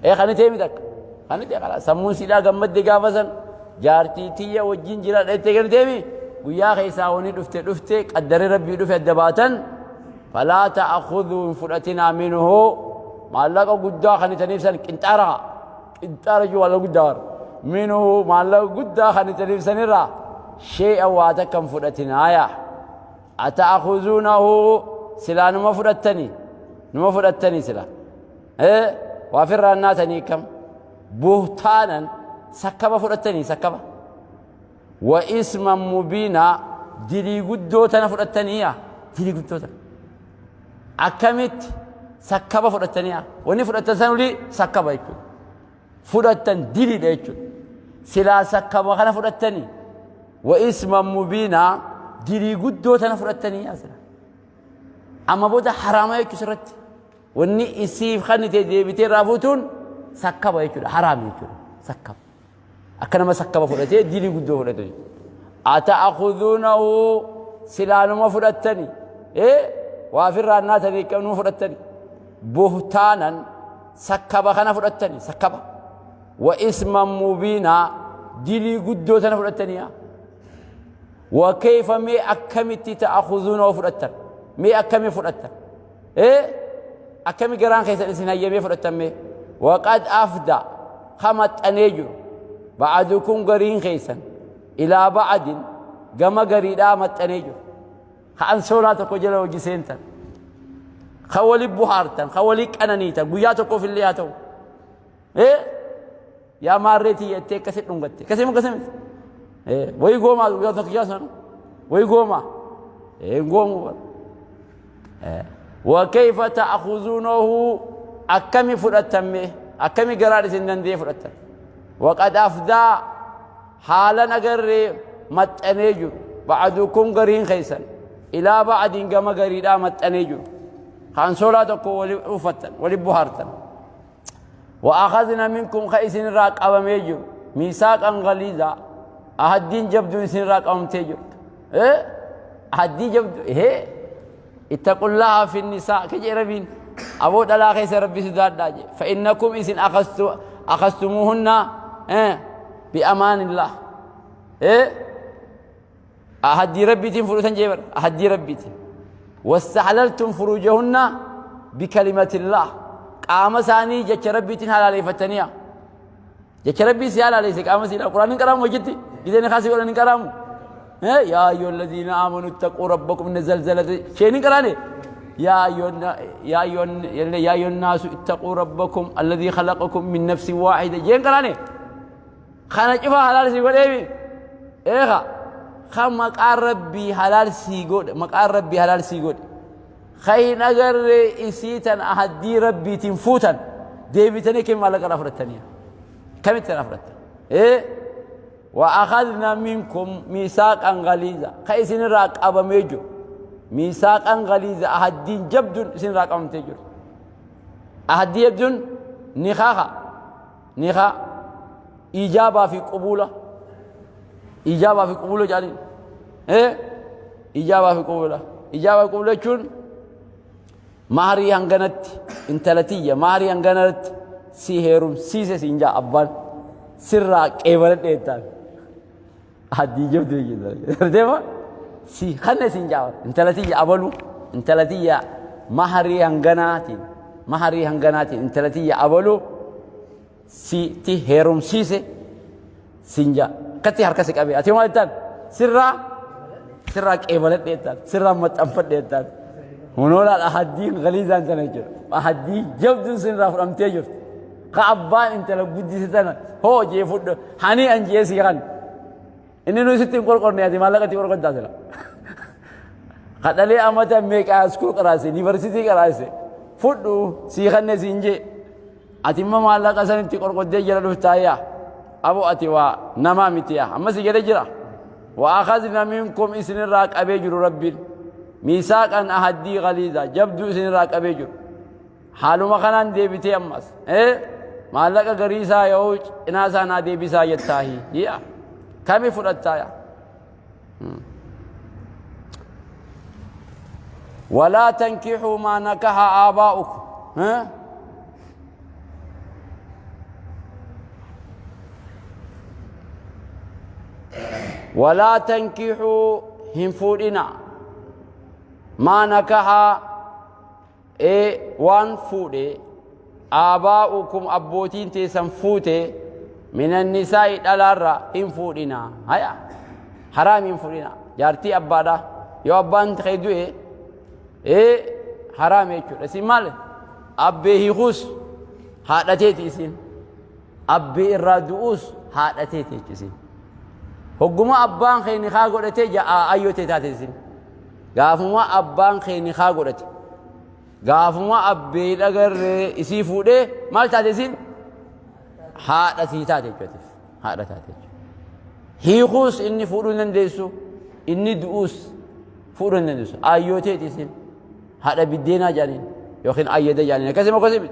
ee kannitee miti akka kannitee kala sammuun sidhaa gammadde gaafa san jaartii tiyya wajjin jira dheettee kannitee guyyaa keessaa wani dhufte dhufte qaddaree rabbii dhufe adda baatan فلا تأخذوا hin fudhatinaa منه maallaqa guddaa kannitaniif san قنطارا قنطارا jiru maallaqa guddaa منه maallaqa guddaa kannitaniif sanirraa شيئا waa takka hin fudhatinaaya أتأخذونه silaa numa fudhattanii numa fudhattanii sila waa firraa naatanii kam بهتانا sakkaba fudhattanii sakkaba وإثما مبينا dilii guddoo tana fudhattaniiya dilii guddoo tana akkamitti sakkaba fudhattaniiya wanni fudhattan san olii sakkaba jechuudha fudhattan diliidha jechuudha silaa sakkaba kana fudhattanii وإثما مبينا dilii guddoo tana fudhattaniiya sila amma booda haraama jechuu sirratti wanni isiif kannite deebitee irraa fuutuun sakkaba jechuudha haraami jechuudha sakkaba akka nama sakkaba fudhatee dilii guddoo fudhate أتأخذونه silaa numa fudhattanii waa firraa naatanii numa fudhattanii بهتانا sakkaba kana fudhattanii sakkaba وإثما مبينا dilii guddoo tana fudhattanii وكيف mee akkamitti تأخذونه fudhattan mee akkami fudhattan akkami garaan keessan isin hayyamee fudhattan mee وقد أفضى kamaxxanee jiru بعضكم gariin keessan إلى بعض gama gariidhaa maxxanee jiru ka ansoolaa tokko jala hojii seentan ka wali buhaartan ka walii qananiitan guyyaa tokkoof illee haa ta'u yaa maarreetii jettee akkasi dhungatte akkasii akkasii miti wayi goomaa guyyaa tokko ijaa sana wayi goomaa hin goomu bara وكيف تأخذونه akkami fudhattan mee akkami garaan isin danda'ee fudhattan وقد أفضى haalan agarree maxxanee jiru بعضكم gariin keessan إلى بعض gama gariidhaa maxxanee jiru kaansoolaa tokko wali uffattan wali buhaartan. وأخذنا منكم خيسن راك أبا ميثاقا غليظا أهدين جبدو إسن راك أم تيجر إيه أهدي جبدو إيه اتقوا الله في النساء كجي ربين أبو دلا خيس ربي سداد داجي فإنكم إسن أخذتموهن إيه بأمان الله إيه أهدي ربي تين فروسا جبر أهدي ربي تين واستحللتم فروجهن بكلمة الله قام ثاني جت ربي تين حلالي فتنيا جت ربي سيال عليه قام سيال القرآن كرام وجدتي إذا نخاسي القرآن كرام يا أيها الذين آمنوا اتقوا ربكم إن زلزلة شيء كراني يا أيها الناس اتقوا ربكم الذي خلقكم من نفس واحدة جين كراني خانا شوفها حلال سيقول إيه إيه خا مقار ربي حلال سيقول مقار ربي حلال سيقول خي نجر إسيتن أهدي ربي تنفوتن ديبتني كم مالك رفرتني كم تنفرت إيه وأخذنا منكم ميثاقا غليظا خي سن راك أبا ميجو ميثاقا غليظا أهدي جبد سن راك أم تجر أهدي جبد نخاخا نخا إجابة في قبوله إجابة في قبوله جاني إيه إجابة في قبوله إجابة في قبوله شون مهري هنغنت انتلتية مهري هنغنت سيهرم سيسة سينجا أبان سرا كيبرت إيتان هدي جبد يجي ديما سي خلنا سينجا انتلتية أبلو انتلتية مهري هنغناتي مهري هنغناتي انتلتية أبلو سي تهرم سيسة سينجا كتي حركة أبي أتي ما إيتان سرا سرا كيبرت إيتان سرا متأفت إيتان ونولا الأحدين غليظان تنجر أحدي جبد سن رافر أمتي جفت قابان انت لو بدي ستنا هو جي فد هني أنجي سيغان إني نو ستين قول قرني هذه مالك تقول قرن تاسلا قد لي أمتا ميك أسكول قراسي يونيفرسيتي قراسي فدو سيغان نسينجي أتي ما مالك أسان انت قول قد جرى لفتايا أبو أتي وا نما متيا أما سيجري جرى وأخذنا منكم إسن راك أبي جرو ربي ميثاقا أهدي غليظا جبدو إسن راك أبي جرو حالو مخنان ديبتي أمس إيه مالك غريسا يوج إناسا نادي بسا يتاهي يا كم فرتايا ولا تنكحوا ما نكح آباؤكم ها ولا تنكحوا هنفودنا ما نكح إيه وان فودي آباؤكم أبوتين تيسن فوتي من النساء الألارة إن فودنا هيا حرام إن فودنا جارتي أبادا يو أبان تخيدو إيه إيه حرام إيه رسي مال أبي هيخوس هادتي تيسين أبي إرادوس هادتي تيسين هقوما أبان خيني خاقو جا أيو تيتاتيسين غافما أبان خيني خاقو gaafuma abbee dhagarree isii fuudhee maal taate isiin haadha sii taate jechuudha haadha taate jechuudha hiikuus inni fuudhuu hin dandeessu inni du'uus fuudhuu hin dandeessu ayyoo teeti isiin haadha biddeenaa jedhaniin yookiin ayyada jedhaniin akkasuma akkasuma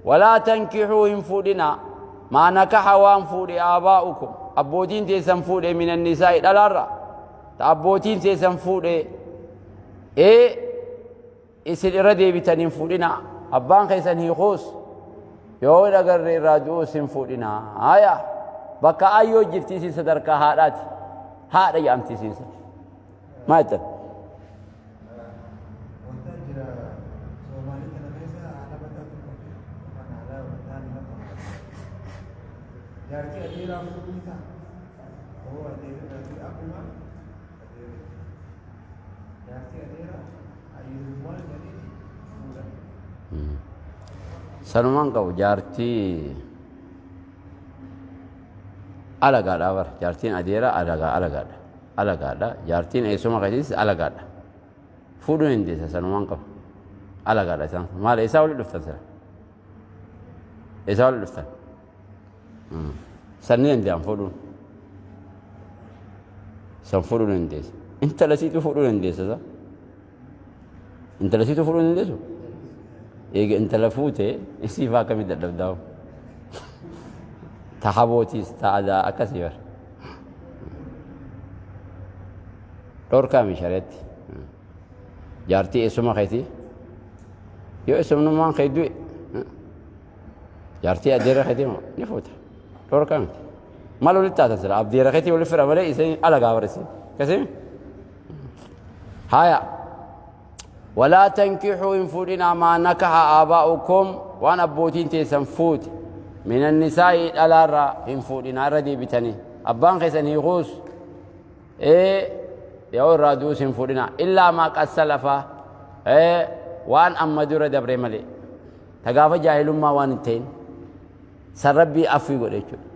walaa tankixuu hin fuudhinaa maa nakaxa waan fuudhe aabaa'ukum abbootiin teessan fuudhe min annisaa'i dhalaarra ta abbootiin teessan fuudhe ee isin irra deebitaniin fuudhina abbaan keessan hiikuus yoo dhagarre irraa du'uus hin fuudhina haya bakka ayyoo jirti isin sadarkaa haadhaati haadha jedhamti isin maal jettan Wanta jira Soomaalii kana keessa haala mataa tokko kan haala mataa lama jaartii adeeraa fuudhuu ta'a. Oo adeeraa fi akkuma adeeraa jaartii adeeraa ayyuummaan jedhanii fuudhan. Sanumaan qabu jaartii alagaadha bara jaartiin adeeraa alagaa alagaadha alagaadha jaartiin eessuma keetis alagaadha fuudhuun hin deessa sanumaan qabu alagaadha isaan maal eessaa walitti dhuftan sira eessaa walitti dhuftan sanni danda'an fuudhuun san fuudhuun hin deessa intala siitu fuudhuun hin deessa sa intala siitu fuudhuun hin deessu eega intala fuute isii faa akkamitti dadhabdaawu Ta habootiis ta adaa akkasii bar. Dhorkaa mi shari'atti. Jaartii eessuma keetii yoo eessumnummaan kee du'e jaartii adeera keetii moo ni fuuta. Dhorkaa miti. Maal walitti taatan sila abdeera keetii walitti fira malee isin alagaa barisi. Akkasii haya. Walaa tankixuu hin fuudhinaa maa nakaha aabaa'ukum waan abbootiin teessan fuute minan nisaa'i dhalaarraa hin fuudhinaa irra deebitanii abbaan keessan hiikuus ee yoo irraa du'us hin fuudhinaa illaa maa qad salafa ee waan amma dura dabre malee ta gaafa jaahilummaa waan hin ta'in san rabbii affii godhe jechuudha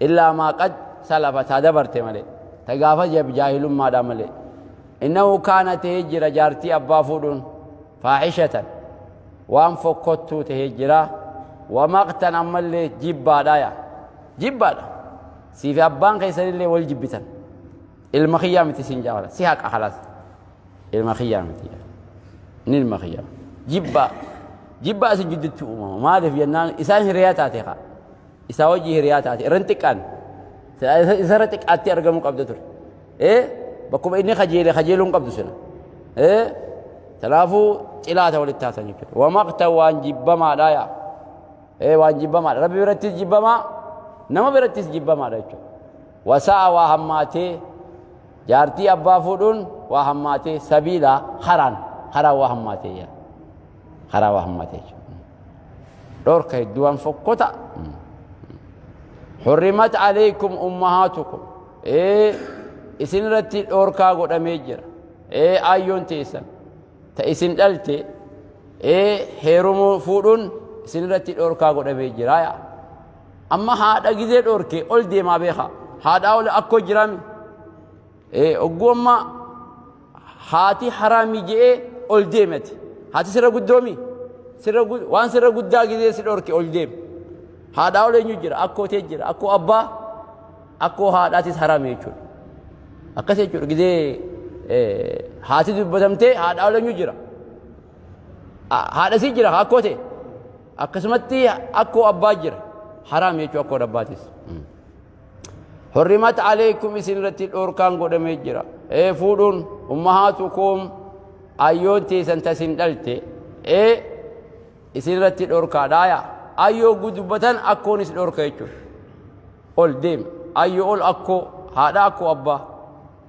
illaa maa qad salafa taa dabarte malee ta gaafa jaahilummaadhaa malee innahu kaana tahee jira jaartii abbaa fuudhuun faaxishatan waan fokkottuu tahee jira wamaqtan ammallee jibbaadha yaa jibbaadha siifi abbaan keessanillee wal jibbitan ilma kiyyaa miti siin jaala si haqa khalaas ilma kiyyaa miti ni ilma kiyyaa jibbaa jibbaa isin jiddutti uumama maaliif jennaan isaan hiriyaa taate kaa isaa wajji hiriyaa taate irra hin xiqqaan isarra xiqqaatti argamuu qabda ture ee bakkuma inni kajeele kajeeluu hin qabdu sila ee kanaafuu xilaata walitti taatan jechuudha wamaqta waan jibbamaadha yaa ee waan jibbamaadha rabbi birattis jibbamaa nama birattis jibbamaadha jechuudha wasa'a waa hammaatee jaartii abbaa fuudhuun waa hammaatee sabiila karaan karaa waa hammaatee yaa karaa waa hammaatee jechuudha dhorka hedduu waan fokkota hurrimat alaykum ummahaatukum ee isin irratti dhorkaa godhamee jira ee ayyoon teessan ta isin dhalte ee heerumuu fuudhuun isin irratti dhorkaa godhamee jira yaa amma haadha gizee dhorke ol deemaa beeka haadhaa ol akkoo jiraami ee ogguu amma haati haraami je'ee ol deemati haati sirra guddoomi sirra waan sirra guddaa gizee si dhorke ol deem haadhaa ol eenyu jira akkoo tee jira akkoo abbaa akkoo haadhaatis haraami jechuudha akkas jechuudha gizee haati dubbatamtee haadhaa ol eenyu jira haadha sii jira akkoo tee akkasumatti akkoo abbaa jira haraami jechuudha akkoo abbaatis. Hurrimat alaykum isin irratti dhoorkaan godhamee jira. Ee fuudhuun ummahaatukum ayyoon teessan tasin dhalte ee isin irratti dhoorkaadhaa yaa. Ayyoo gudubbatan akkoonis dhoorka jechuudha. Ol deem ayyoo ol akkoo haadha akkoo abbaa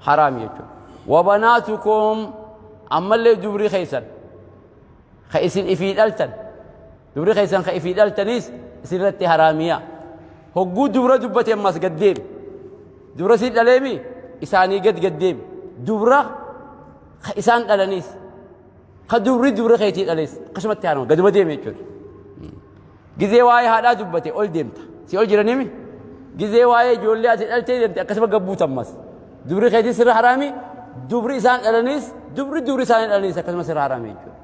haraam jechuudha. Wabanaatukum ammallee dubri keessan ka isin ifii dhaltan Dubri keessan ka ifii dhaltaniis isin irratti haraamiya. Hogguu dubra dubbate ammas gad deemi. Dubra sii dhaleemi isaanii gad gad deemi. Dubra ka isaan dhalaniis ka dubri dubra keetii dhalees akkasumatti haraama gaduma deemi jechuudha. Gizee waa'ee haadhaa dubbate ol deemta. Si ol jiranimi? Gizee waa'ee ijoollee ati dhaltee deemte akkasuma gabbuuta ammas. Dubri keetii sirra haraami dubri isaan dhalaniis dubri dubri isaanii dhalaniis akkasuma sirra haraami jechuudha.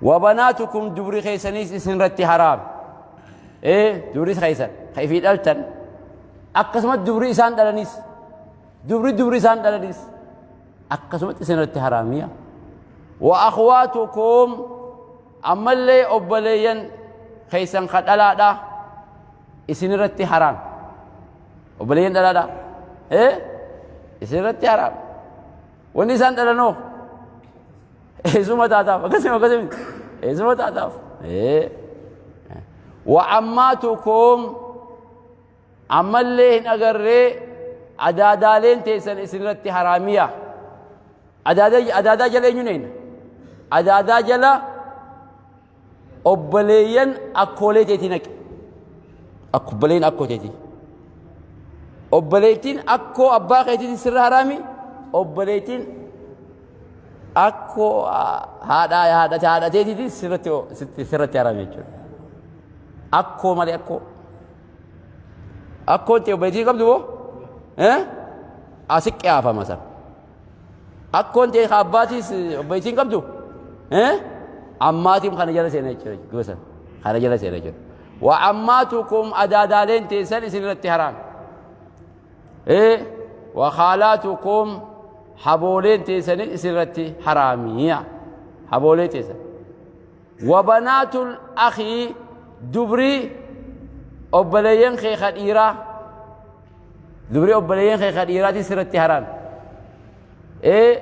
Wabanaatukum dubri keessaniis isin irratti haraam. Ee dubri keessan ka ifii dhaltan akkasumas dubri isaan dhalanis dubri dubri isaan dhalanis akkasumatti isin irratti haraamiya. Wa akhwaatukum ammallee obboleeyyan keessan ka dhalaadha isin irratti haraam. Obboleeyyan dhalaadha. Ee isin irratti haraam. Wanni isaan dhalanoo eessuma taataaf akkasuma akkasuma eessuma taataaf. Wa ammaatukum ammallee hin agarree adaadaaleen teessan isinirratti haraamiya. Adaadaa jala eenyuun eeyna? Adaadaa jala obboleeyyan akkoolee teetii naqi. Obboleeyyan akkoo teetii. Obboleettiin akkoo abbaa keetiitiin sirra haraami. Obboleettiin akkoo haadha haadha haadha teetiitiin sirratti sirratti haraami jechuudha. Akkoo malee akkoo. Akkoon ta'e obboleettii qabdu boo? Asi qiyaafama sana. Akkoon ta'e ka abbaatiis obboleettiin qabdu ammaatiin kana jala seena jechuudha gosa kana jala seena jechuudha. Wa ammaatukum adaadaaleen teessan isin irratti haraam. Wa khaalaatukum habooleen teessanis isin irratti haraamiya. Haboolee teessan. Wabanaatul akhii, dubri obboleeyyan kee ka dhiiraa, dubri obboleeyyan kee ka dhiiraatii sirratti haraami. Ee,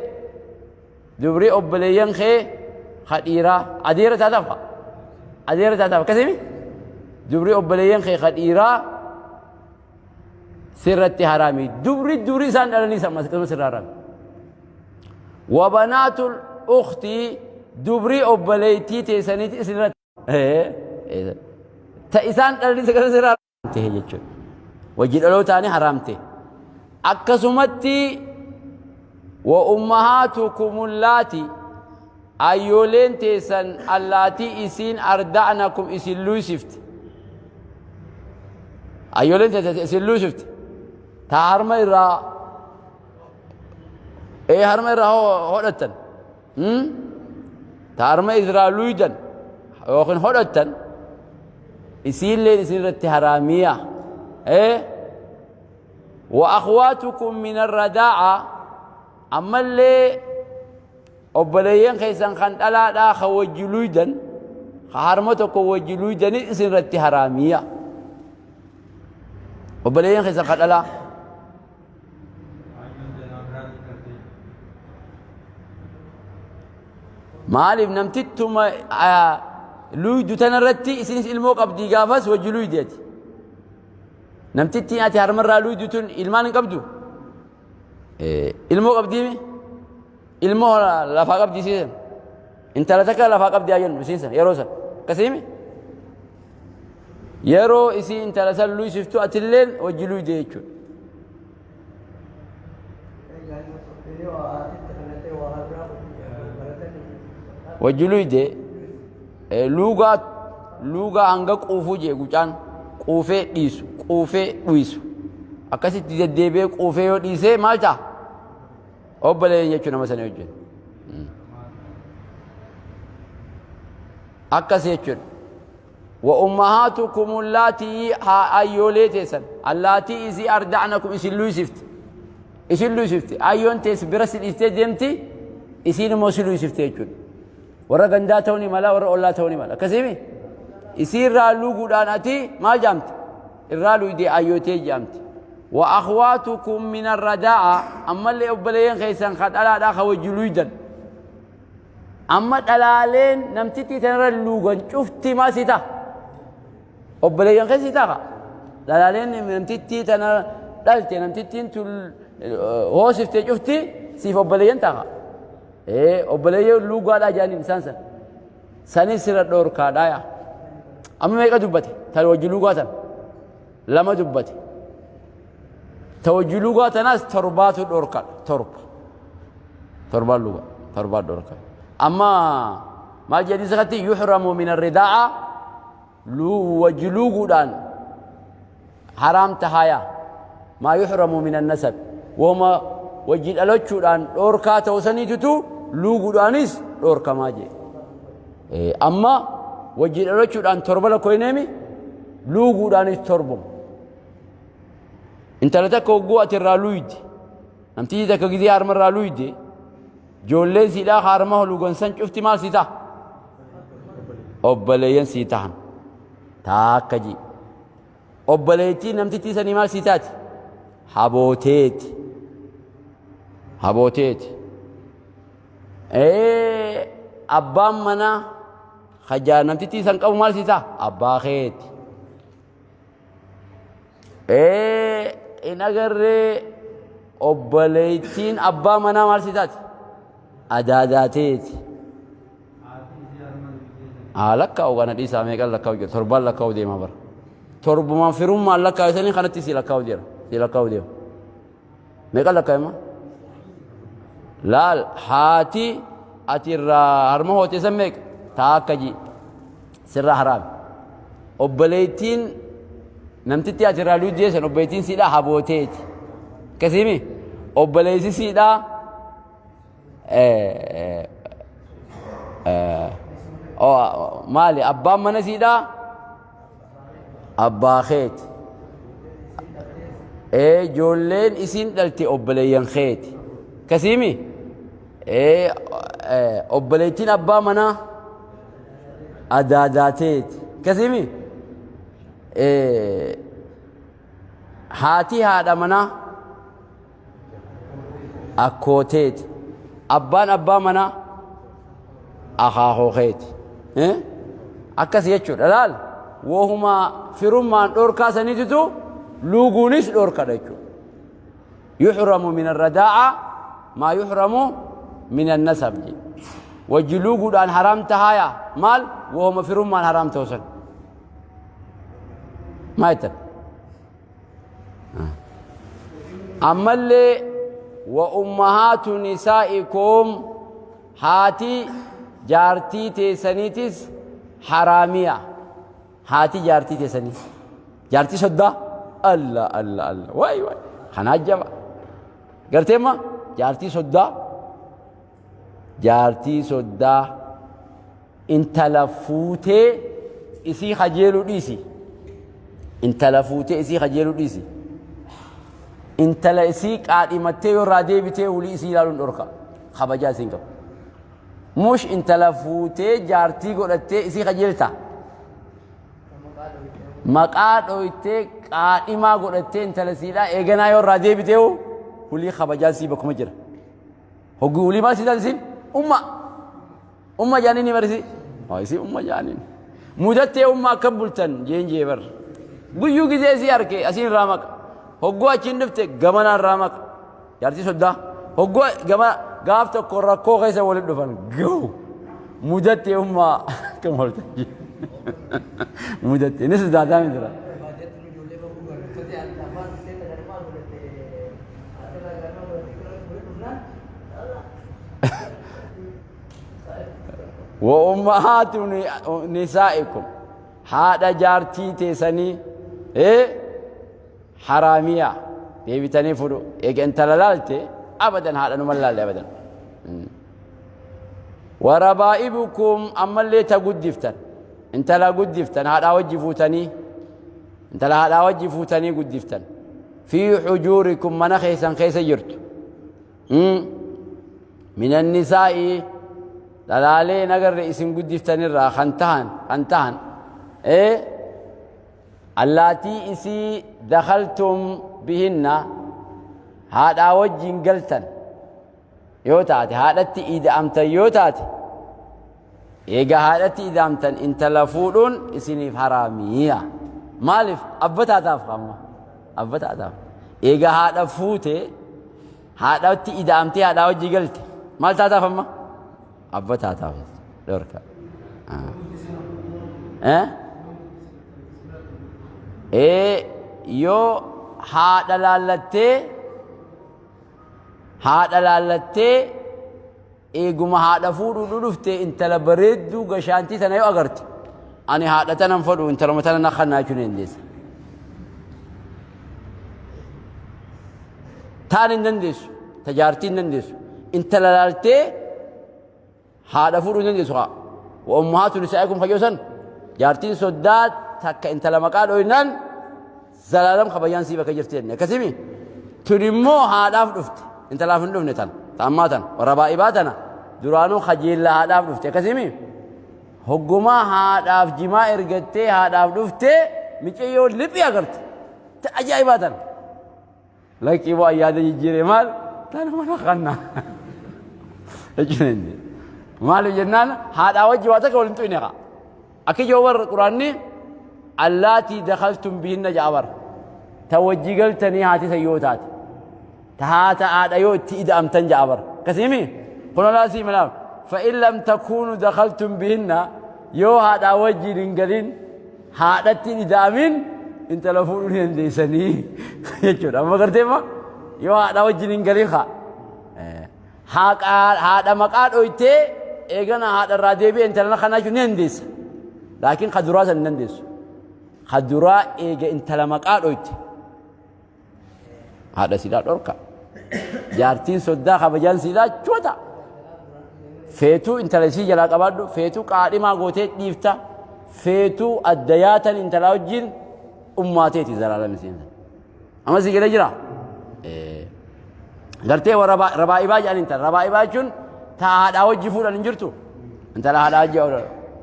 dubri obboleeyyan kee ka dhiiraa adeera taataaf, adeera taataaf, akkasimi dubri obboleeyyan kee ka dhiiraa sirratti haraami. Dubri isaan dhalanii akkasuma sirra haraami. Wabanaatul ukhtii, dubri obboleeytii teessaniiti isinirratti ta isaan dhalanii akkasuma sirra ta'e jechuudha. Wajji dhalootaanii haraam ta'e. Akkasumatti wa ummahaatukum allaati, ayyooleen teessan allaatii isiin arda'nakum isin luysifte. Ayyooleen teessan isin luysifte. Ta harma irraa harma irraa hodhattan. Ta harma irraa luydan yookiin hodhattan isiilleen isin irratti haraamiya. Wa akhwaatukum min arradaa'a, ammallee obboleeyyan keessan kan dhalaadhaa ka wajji luydan, ka harma tokko wajji luydanii isin irratti haraamiya. Obboleeyyan keessan kan dhalaa. Maaliif namtittuma luydu tanarratti isinis ilmoo qabdii gaafas wajji luydi ati. Namtittiin ati harmarraa luydu tun ilmaan hin qabdu? Ilmoo qabdiimi? Ilmoo lafaa qabdi isiisan. Intala takka lafaa qabdi haa jennu isiisan yeroo san. Akkasiimi? Yeroo isii intala san luysiftu atilleen wajji luyde jechuudha. Wajji luyde luugaa luugaa hanga quufuu jee gucaan quufee dhiisu, quufee dhiisu, akkasitti deddeebi'ee quufee yoo dhiisee maal ta'a? Obboleeyyan jechuun nama sanii wajjin akkas jechuudha. Wa ummahaatukum allaatii, haa ayyoolee teessan allaatii isii arda'nakum isin luysifte, isin luysifte. Ayyoon tees bira si dhiistee deemti, isiin immoo si luysifte jechuudha. Warra gandaa ta'uu ni mala, warra ollaa ta'uu ni mala, akkasiimi isiirraa luguudhaan ati maal jaamte? Irraa luydee ayyootee jaamte. Wa akhwaatukum min arradaa'a, ammallee obboleeyyan keessan ka dhalaadhaa ka wajji luydan. Amma dhalaaleen namtittii tanarra luugan cufti maal sii ta'a? Obboleeyyan kee sii ta'a. Dhalaaleen namtittii tana dhalte, namtittiin tun hoosiftee cufti siif obboleeyyan ta'a. Obboleeyyan luugaadhaa jaaniin isaan san. Sanis sirra dhoorkaadhaa yaa. Amma meeqa dubbate? Tan wajji luugaa tan. Lama dubbate. Ta wajji luugaa tanaas torbaatu dhoorkaadha. Torba. Torbaan luga, torbaan dhorka. Amma maal jedhi sakatti? Yuhramu min arridaa'a, wajji luuguudhaan haraam tahaaya. Maa yuhramu min annasab, woma wajji dhalachuudhaan dhorkaa ta'u saniitutu luuguudhaanis dhorkamaa jee. Amma wajji dhalachuudhaan torba lakkoyneemi, luuguudhaanis torbuma. Intala takka hogguu ati irraa luuydi, namtiyyi takka gizee harma irraa luyde, ijoolleen siidhaa harma lugan san cufti maal sii ta'a? Obboleeyyan sii tahan. Taakka ji. Obboleettiin namtittii sanii maal sii taati? Habooteeti. Habooteeti. Abbaan manaa hajaa namtittii san qabu maal sii ta'a? Abbaa keeti. Hin agarree, obboleettiin abbaa manaa maal si taati? Adaadaateeti. Haa lakkaa'u kana dhiisaa, meeqan lakkaa'u jira? Torbaan lakkaa'u deemaa bara. Torbumaan firummaan lakkaa'u sanii kanatti si lakkaa'u jira. Si lakkaa'u deema. Meeqan lakkaa'ima? Laal, haati ati irraa harma hootee san meeqa? Taakka ji. Sirraa haraami. Obboleettiin namtitti ati irraa luujjee san obboleettiin siidhaa habooteeti. Akkasiimi? Obboleessi siidhaa maali? Abbaan mana siidhaa abbaa keeti. Ijoolleen isiin dhalte obboleeyyan keeti. Akkasiimi? Obboleettiin abbaa manaa Adaadaateeti. Akkasiimi? Haati haadha manaa akkooteeti. Abbaan abbaa manaa akaakoo keeti. Akkas jechuudha laal wohuma firummaan dhorkaa saniititu luuguunis dhorkadha jechuudha. Yuhramu min arradaa'a maa yuhramu min annasab jedhe. Wajji luuguudhaan haraam tahaaya maal wohuma firummaan haraam ta'u san. Maa jettan? Ammallee wa ummahaatu nisaa'ikum haati jaartii teessaniitis haraamiya. Haati jaartii teessanii. Jaartii soddaa. Allah Allah Allah. Waay waay. Kanaa jaba. Garteemma jaartii soddaa. Jaartii soddaa intala fuutee isii kajeeluu dhiisi. Intala fuutee isii kajeeluu dhiisi. Intala isii qaadhimattee yoo irraa deebitee hulii isii ilaaluun dhorka. Kabajaa isiin qabu. Mush intala fuutee jaartii godhattee isii kajeelta. Maqaa dhoytee qaadhimaa godhattee intala siidhaa eeganaa yoo irraa deebitee hulii kabajaan sii bakkuma jira. Hogguu hulii maal sii taasisiin? Umma. Umma jaaniin ni barisi. Haa isii umma jaaniin. Mudattee umma akkam bultan jeen jee bar. Guyyuu gizee isii arke asiin irraa maqa. Hogguu achiin dhufte gamanaan irraa maqa. Jaartii soddaa. Hogguu gama gaaf tokko rakkoo keessa walitti dhufan gahu. Mudattee umma akkam bultan jee. Mudattee ni sodaataa miti jira. Wa ummahaatu nisaa'ikum haadha jaartii teessanii haraamiya deebitanii fudhu eega intala laalte abadan haadha numa laalle abadan. Warabaa'ibukum ammallee ta guddiftan intala guddiftan haadhaa wajji fuutanii intala haadhaa wajji fuutanii guddiftan fi hujuurikum mana keessan keessa jirtu. Min annisaa'i dhalaalee hin agarre isin guddiftanirraa kan tahan kan tahan allaatii isii dakhaltum bihinna haadhaa wajjin galtan yoo taate haadhatti ida'amtan yoo taate eega haadhatti ida'amtan intala fuudhuun isiniif haraamiya maaliif abba taataaf amma abba taataaf eega haadha fuute Haadhatti ida'amtee haadhaa wajji galte. Maal taataaf amma? Abba taataaf dhorka. Ee yoo haadha laallattee haadha laallattee eeguma haadha fuudhuu dhufte intala bareedduu gashaantii tana yoo agarte ani haadha tanan fadhu intaluma tana na kannaa jechuun hin dandeessa. Taan hin dandeessu ta jaartii hin dandeessu intala laaltee haadha fuudhuu hin dandeessu haa. Wa ummahaatu nisaa'ikum kayyoo san jaartiin soddaa takka intala maqaa dhooynaan zalaalam kabajaan sii bakka jirti jenne akkasimi tun immoo haadhaaf dhufte intalaaf hin dhufne tan ta ammaa tan rabaa'ibaa tana duraanuu kajeella haadhaaf dhufte akkasimi hoggumaa haadhaaf jimaa ergattee haadhaaf dhufte micayyoo liphii agarte ta ajaa'ibaa tana lakkii bu'aa yaada jijjiire maal tana mana kanna jechuun maaliif jennaan haadhaa wajji waa takka waliin xuyne kaa Akki joo bar quraanni allaatii dakaltum bihinna ja'a bar ta wajji galtanii haati san yoo taate ta haata haadha yoo itti ida'amtan ja'a bar akkasiimi kun olaa sii malaaf fa in lam takuunu dakaltum bihinna yoo haadhaa wajjiin hin galin haadhatti hin ida'amin intala fuudhuu ni dandeessanii jechuudha amma gartee ma yoo haadhaa wajjiin hin galin haa Haadha maqaa dhoytee eegana haadha irraa deebi'e intala kanaa jechuun ni dandeessa. Laakiin ka duraa san hin dandeessu. Ka duraa eega intala maqaa dhoyte. Haadha siidhaa dhorka. Jaartiin soddaa kabajaan siidhaa chota. Feetuu intala isii jalaa qabaadhu, feetuu qaadhimaa gootee dhiifta, feetuu adda yaatan intalaa wajjin ummaateeti zalaalam isiin. Amma si galee jira? Gartee warra rabaa'ibaa jedhan intala. Rabaa'ibaa jechuun ta haadhaa wajji fuudhan hin jirtu. Intala haadhaa wajji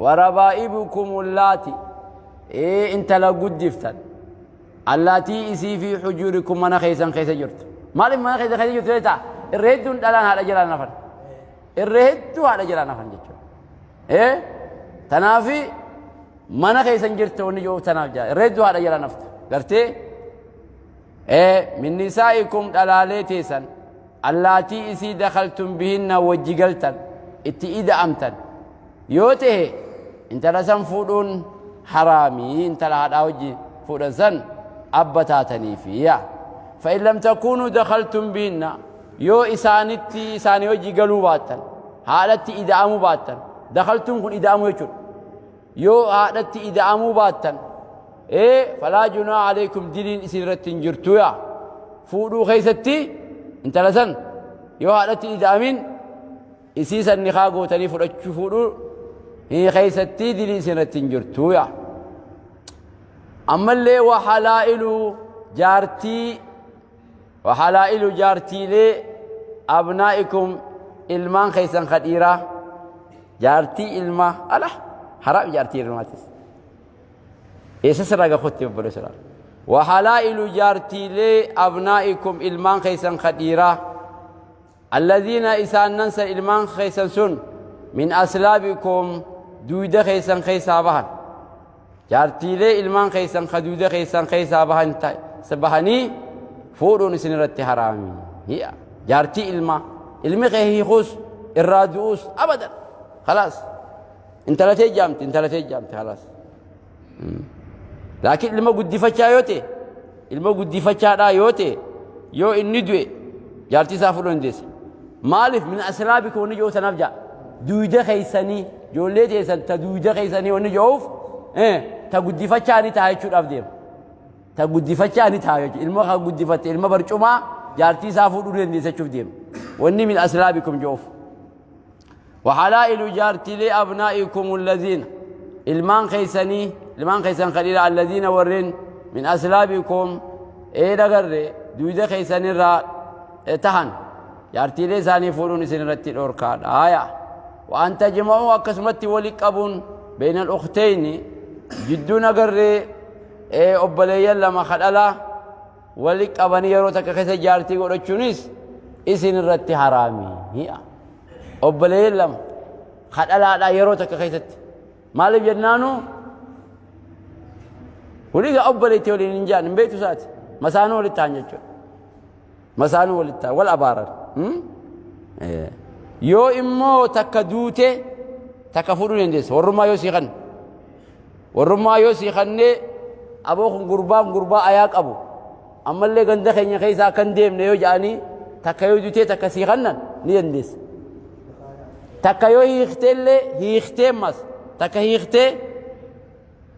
Warabaa'ibukum allaati ee intala guddiftan allaatii isii fi hujuurikum mana keessan keessa jirtu. Maaliif mana keessan keessa jirtu beektaa? Irra hedduun dhalaan haadha jalaan hafan. Irra hedduu haadha jalaan hafan jechuudha. Ee tanaafi mana keessan jirtu wanni jiru tanaaf jaa. Irra hedduu haadha jalaan haftu. Gartee? Ee min nisaa'ikum dhalaalee teessan allaatii isii dakaltum bihinna wajji galtan itti ida'amtan yoo ta'e intala san fuudhuun haraamii intala haadhaa wajji fuudhan san abba taataniifi yaa fa'in lam takuunuu dakaltum bihinna yoo isaanitti isaanii wajji galuu baattan haadhatti ida'amuu baattan dakaltuun kun ida'amuu jechuudha yoo haadhatti ida'amuu baattan ee falaa junaa aleykum diliin isin irratti hin jirtu yaa fuudhuu keessatti intala san yoo haadhatti ida'amin isii san nikaa gootanii fudhachuu fuudhuu keessatti dilii isin irratti hin jirtu yaa ammallee waxalaa'ilu jaartii waxalaa'ilu jaartiilee abnaa'ikum ilmaan keessan ka dhiiraa jaartii ilmaa ala haraam jaartii ilmaatis eessa sirraa gafotti obboleessa laala waxalaa'ilu jaartiilee abnaa'ikum ilmaan keessan ka dhiiraa Alladiina isaannan san ilmaan keessan sun min aslaabikum duuyda keessan keessaa bahan. Jaartiilee ilmaan keessan ka duuyda keessan keessaa bahan bahanii fuudhuun isin irratti haraami. Hi'a. Jaartii ilmaa. Ilmi kee hiikuus irraa du'uus abadan. Khalaas. Intala tee jaamti intala tee jaamti khalaas. Laakiin ilma guddifachaa yoo ta'e ilma guddifachaadhaa yoo ta'e yoo inni du'e jaartii isaa fuudhuu dandeessa. Maaliif min aslaabikum wanni jiru sanaaf ja'a. Duuda keessanii ijoollee teessan ta duuda keessanii wanni jiruuf ta guddifachaa ni ta'a jechuudhaaf deema. Ta guddifachaa ni ta'a jechuudha. Ilma kan guddifatte ilma barcumaa jaartii isaa fuudhuu dandeessa jechuuf deema. Wanni min aslaabikum jiruuf. وحلائل جارتي أبنائكم الذين ilmaan keeysanii ilmaan keeysan kadhiira الذين warreen من أصلابكم ee dhagarre duyda keeysanirraa tahan jaartiilee isaanii fuudhuun isin irratti dhorkaadha haya وأن تجمعوا akkasumatti wali qabuun بين الأختين jidduun agarree obboleeyyan lama kadhalaa wali qabanii yeroo takka keessa jaartii godhachuunis isin irratti haraami hi'a obboleeyyan lama kadhalaadhaa yeroo takka keessatti maaliif jennaanu waliigaa obboleettii waliin hin jaan hin beektu isaati masaanuu walitti ta'an jechuudha masaanuu walitti ta'an wal abaaran yoo immoo takka duute takka fuudhuu dandeessa warrummaa yoo sii kanne warrummaa yoo sii kannee aboo kun gurbaan gurbaa ayaa qabu ammallee ganda keenya keessa akka hin deemne yoo ja'anii takka yoo dutee takka sii kannan ni dandeessa. Takka yoo hiiktee illee hiiktee ammas takka hiiktee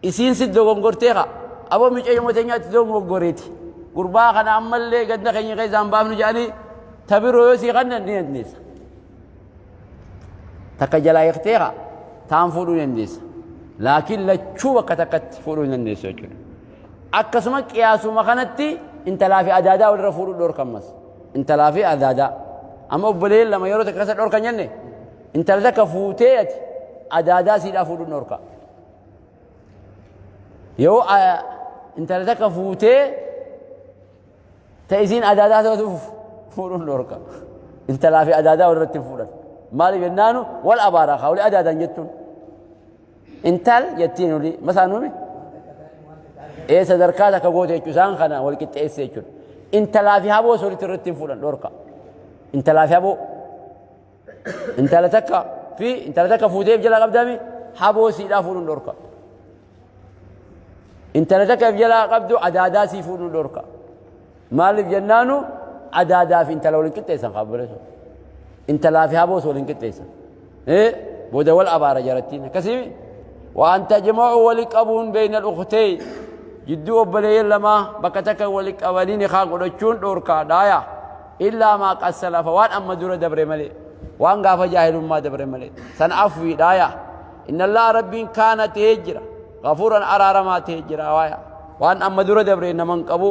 isiin si dogongortee kaa aboo micayyuma teenyaatti dogongoreeti gurbaa kana ammallee ganda keenya keessa hin baafnu ja'anii ta biroo yoo sii kannan ni dandeessa. Takka jalaa hiiktee kaa taan fuudhuu ni dandeessa. Laakiin lachuu bakka takkatti fuudhuu hin dandeessu jechuudha. Akkasuma qiyaasuma kanatti intalaa fi adaadaa walirra fuudhuu dhorkammas. Intalaa fi adaadaa. Amma obboleeyyan lama yeroo takka keessa dhorkan jenne intala takka fuutee ati adaadaa siidhaa fuudhuun dhorka. Yoo intala takka fuutee ta isiin adaadaa taatuuf fuudhuun dhorka. Intalaa fi adaadaa walirratti hin fuudhan. Maaliif jennaanu wal abaaraa kaa walii adaadaan jettuun. Intal jettiin olii masaanuumi. Ee sadarkaa takka goote jechuudha isaan kana wal qixxeesse jechuudha. Intalaa fi haboo sirriitti irratti hin fuudhan dhorka. Intalaa fi haboo. Intala takka fi intala takka fuuteef jala qabdami haboo siidhaa fuudhuun dhorka. Intala takka jalaa qabdu adaadaa sii fuudhuun dhorka. Maaliif jennaanu adaadaa fi intala waliin qixxeessan kaabboleessu. Intalaa fi haboos waliin qixxeessan. Booda wal abaara jarattiin akkasii waan tajma'u wali qabuun beeyna dhuktee jidduu obboleeyyan lamaa bakka takka wali qabanii nikaa godhachuun dhorkaadhaaya. Illaa maa qad salafa waan amma dura dabre malee waan gaafa jaahilummaa dabre malee san afwiidhaaya. Inna allaha rabbiin kaana ta'ee jira gafuuran araaramaa ta'ee jira waaya waan amma dura dabre naman qabu.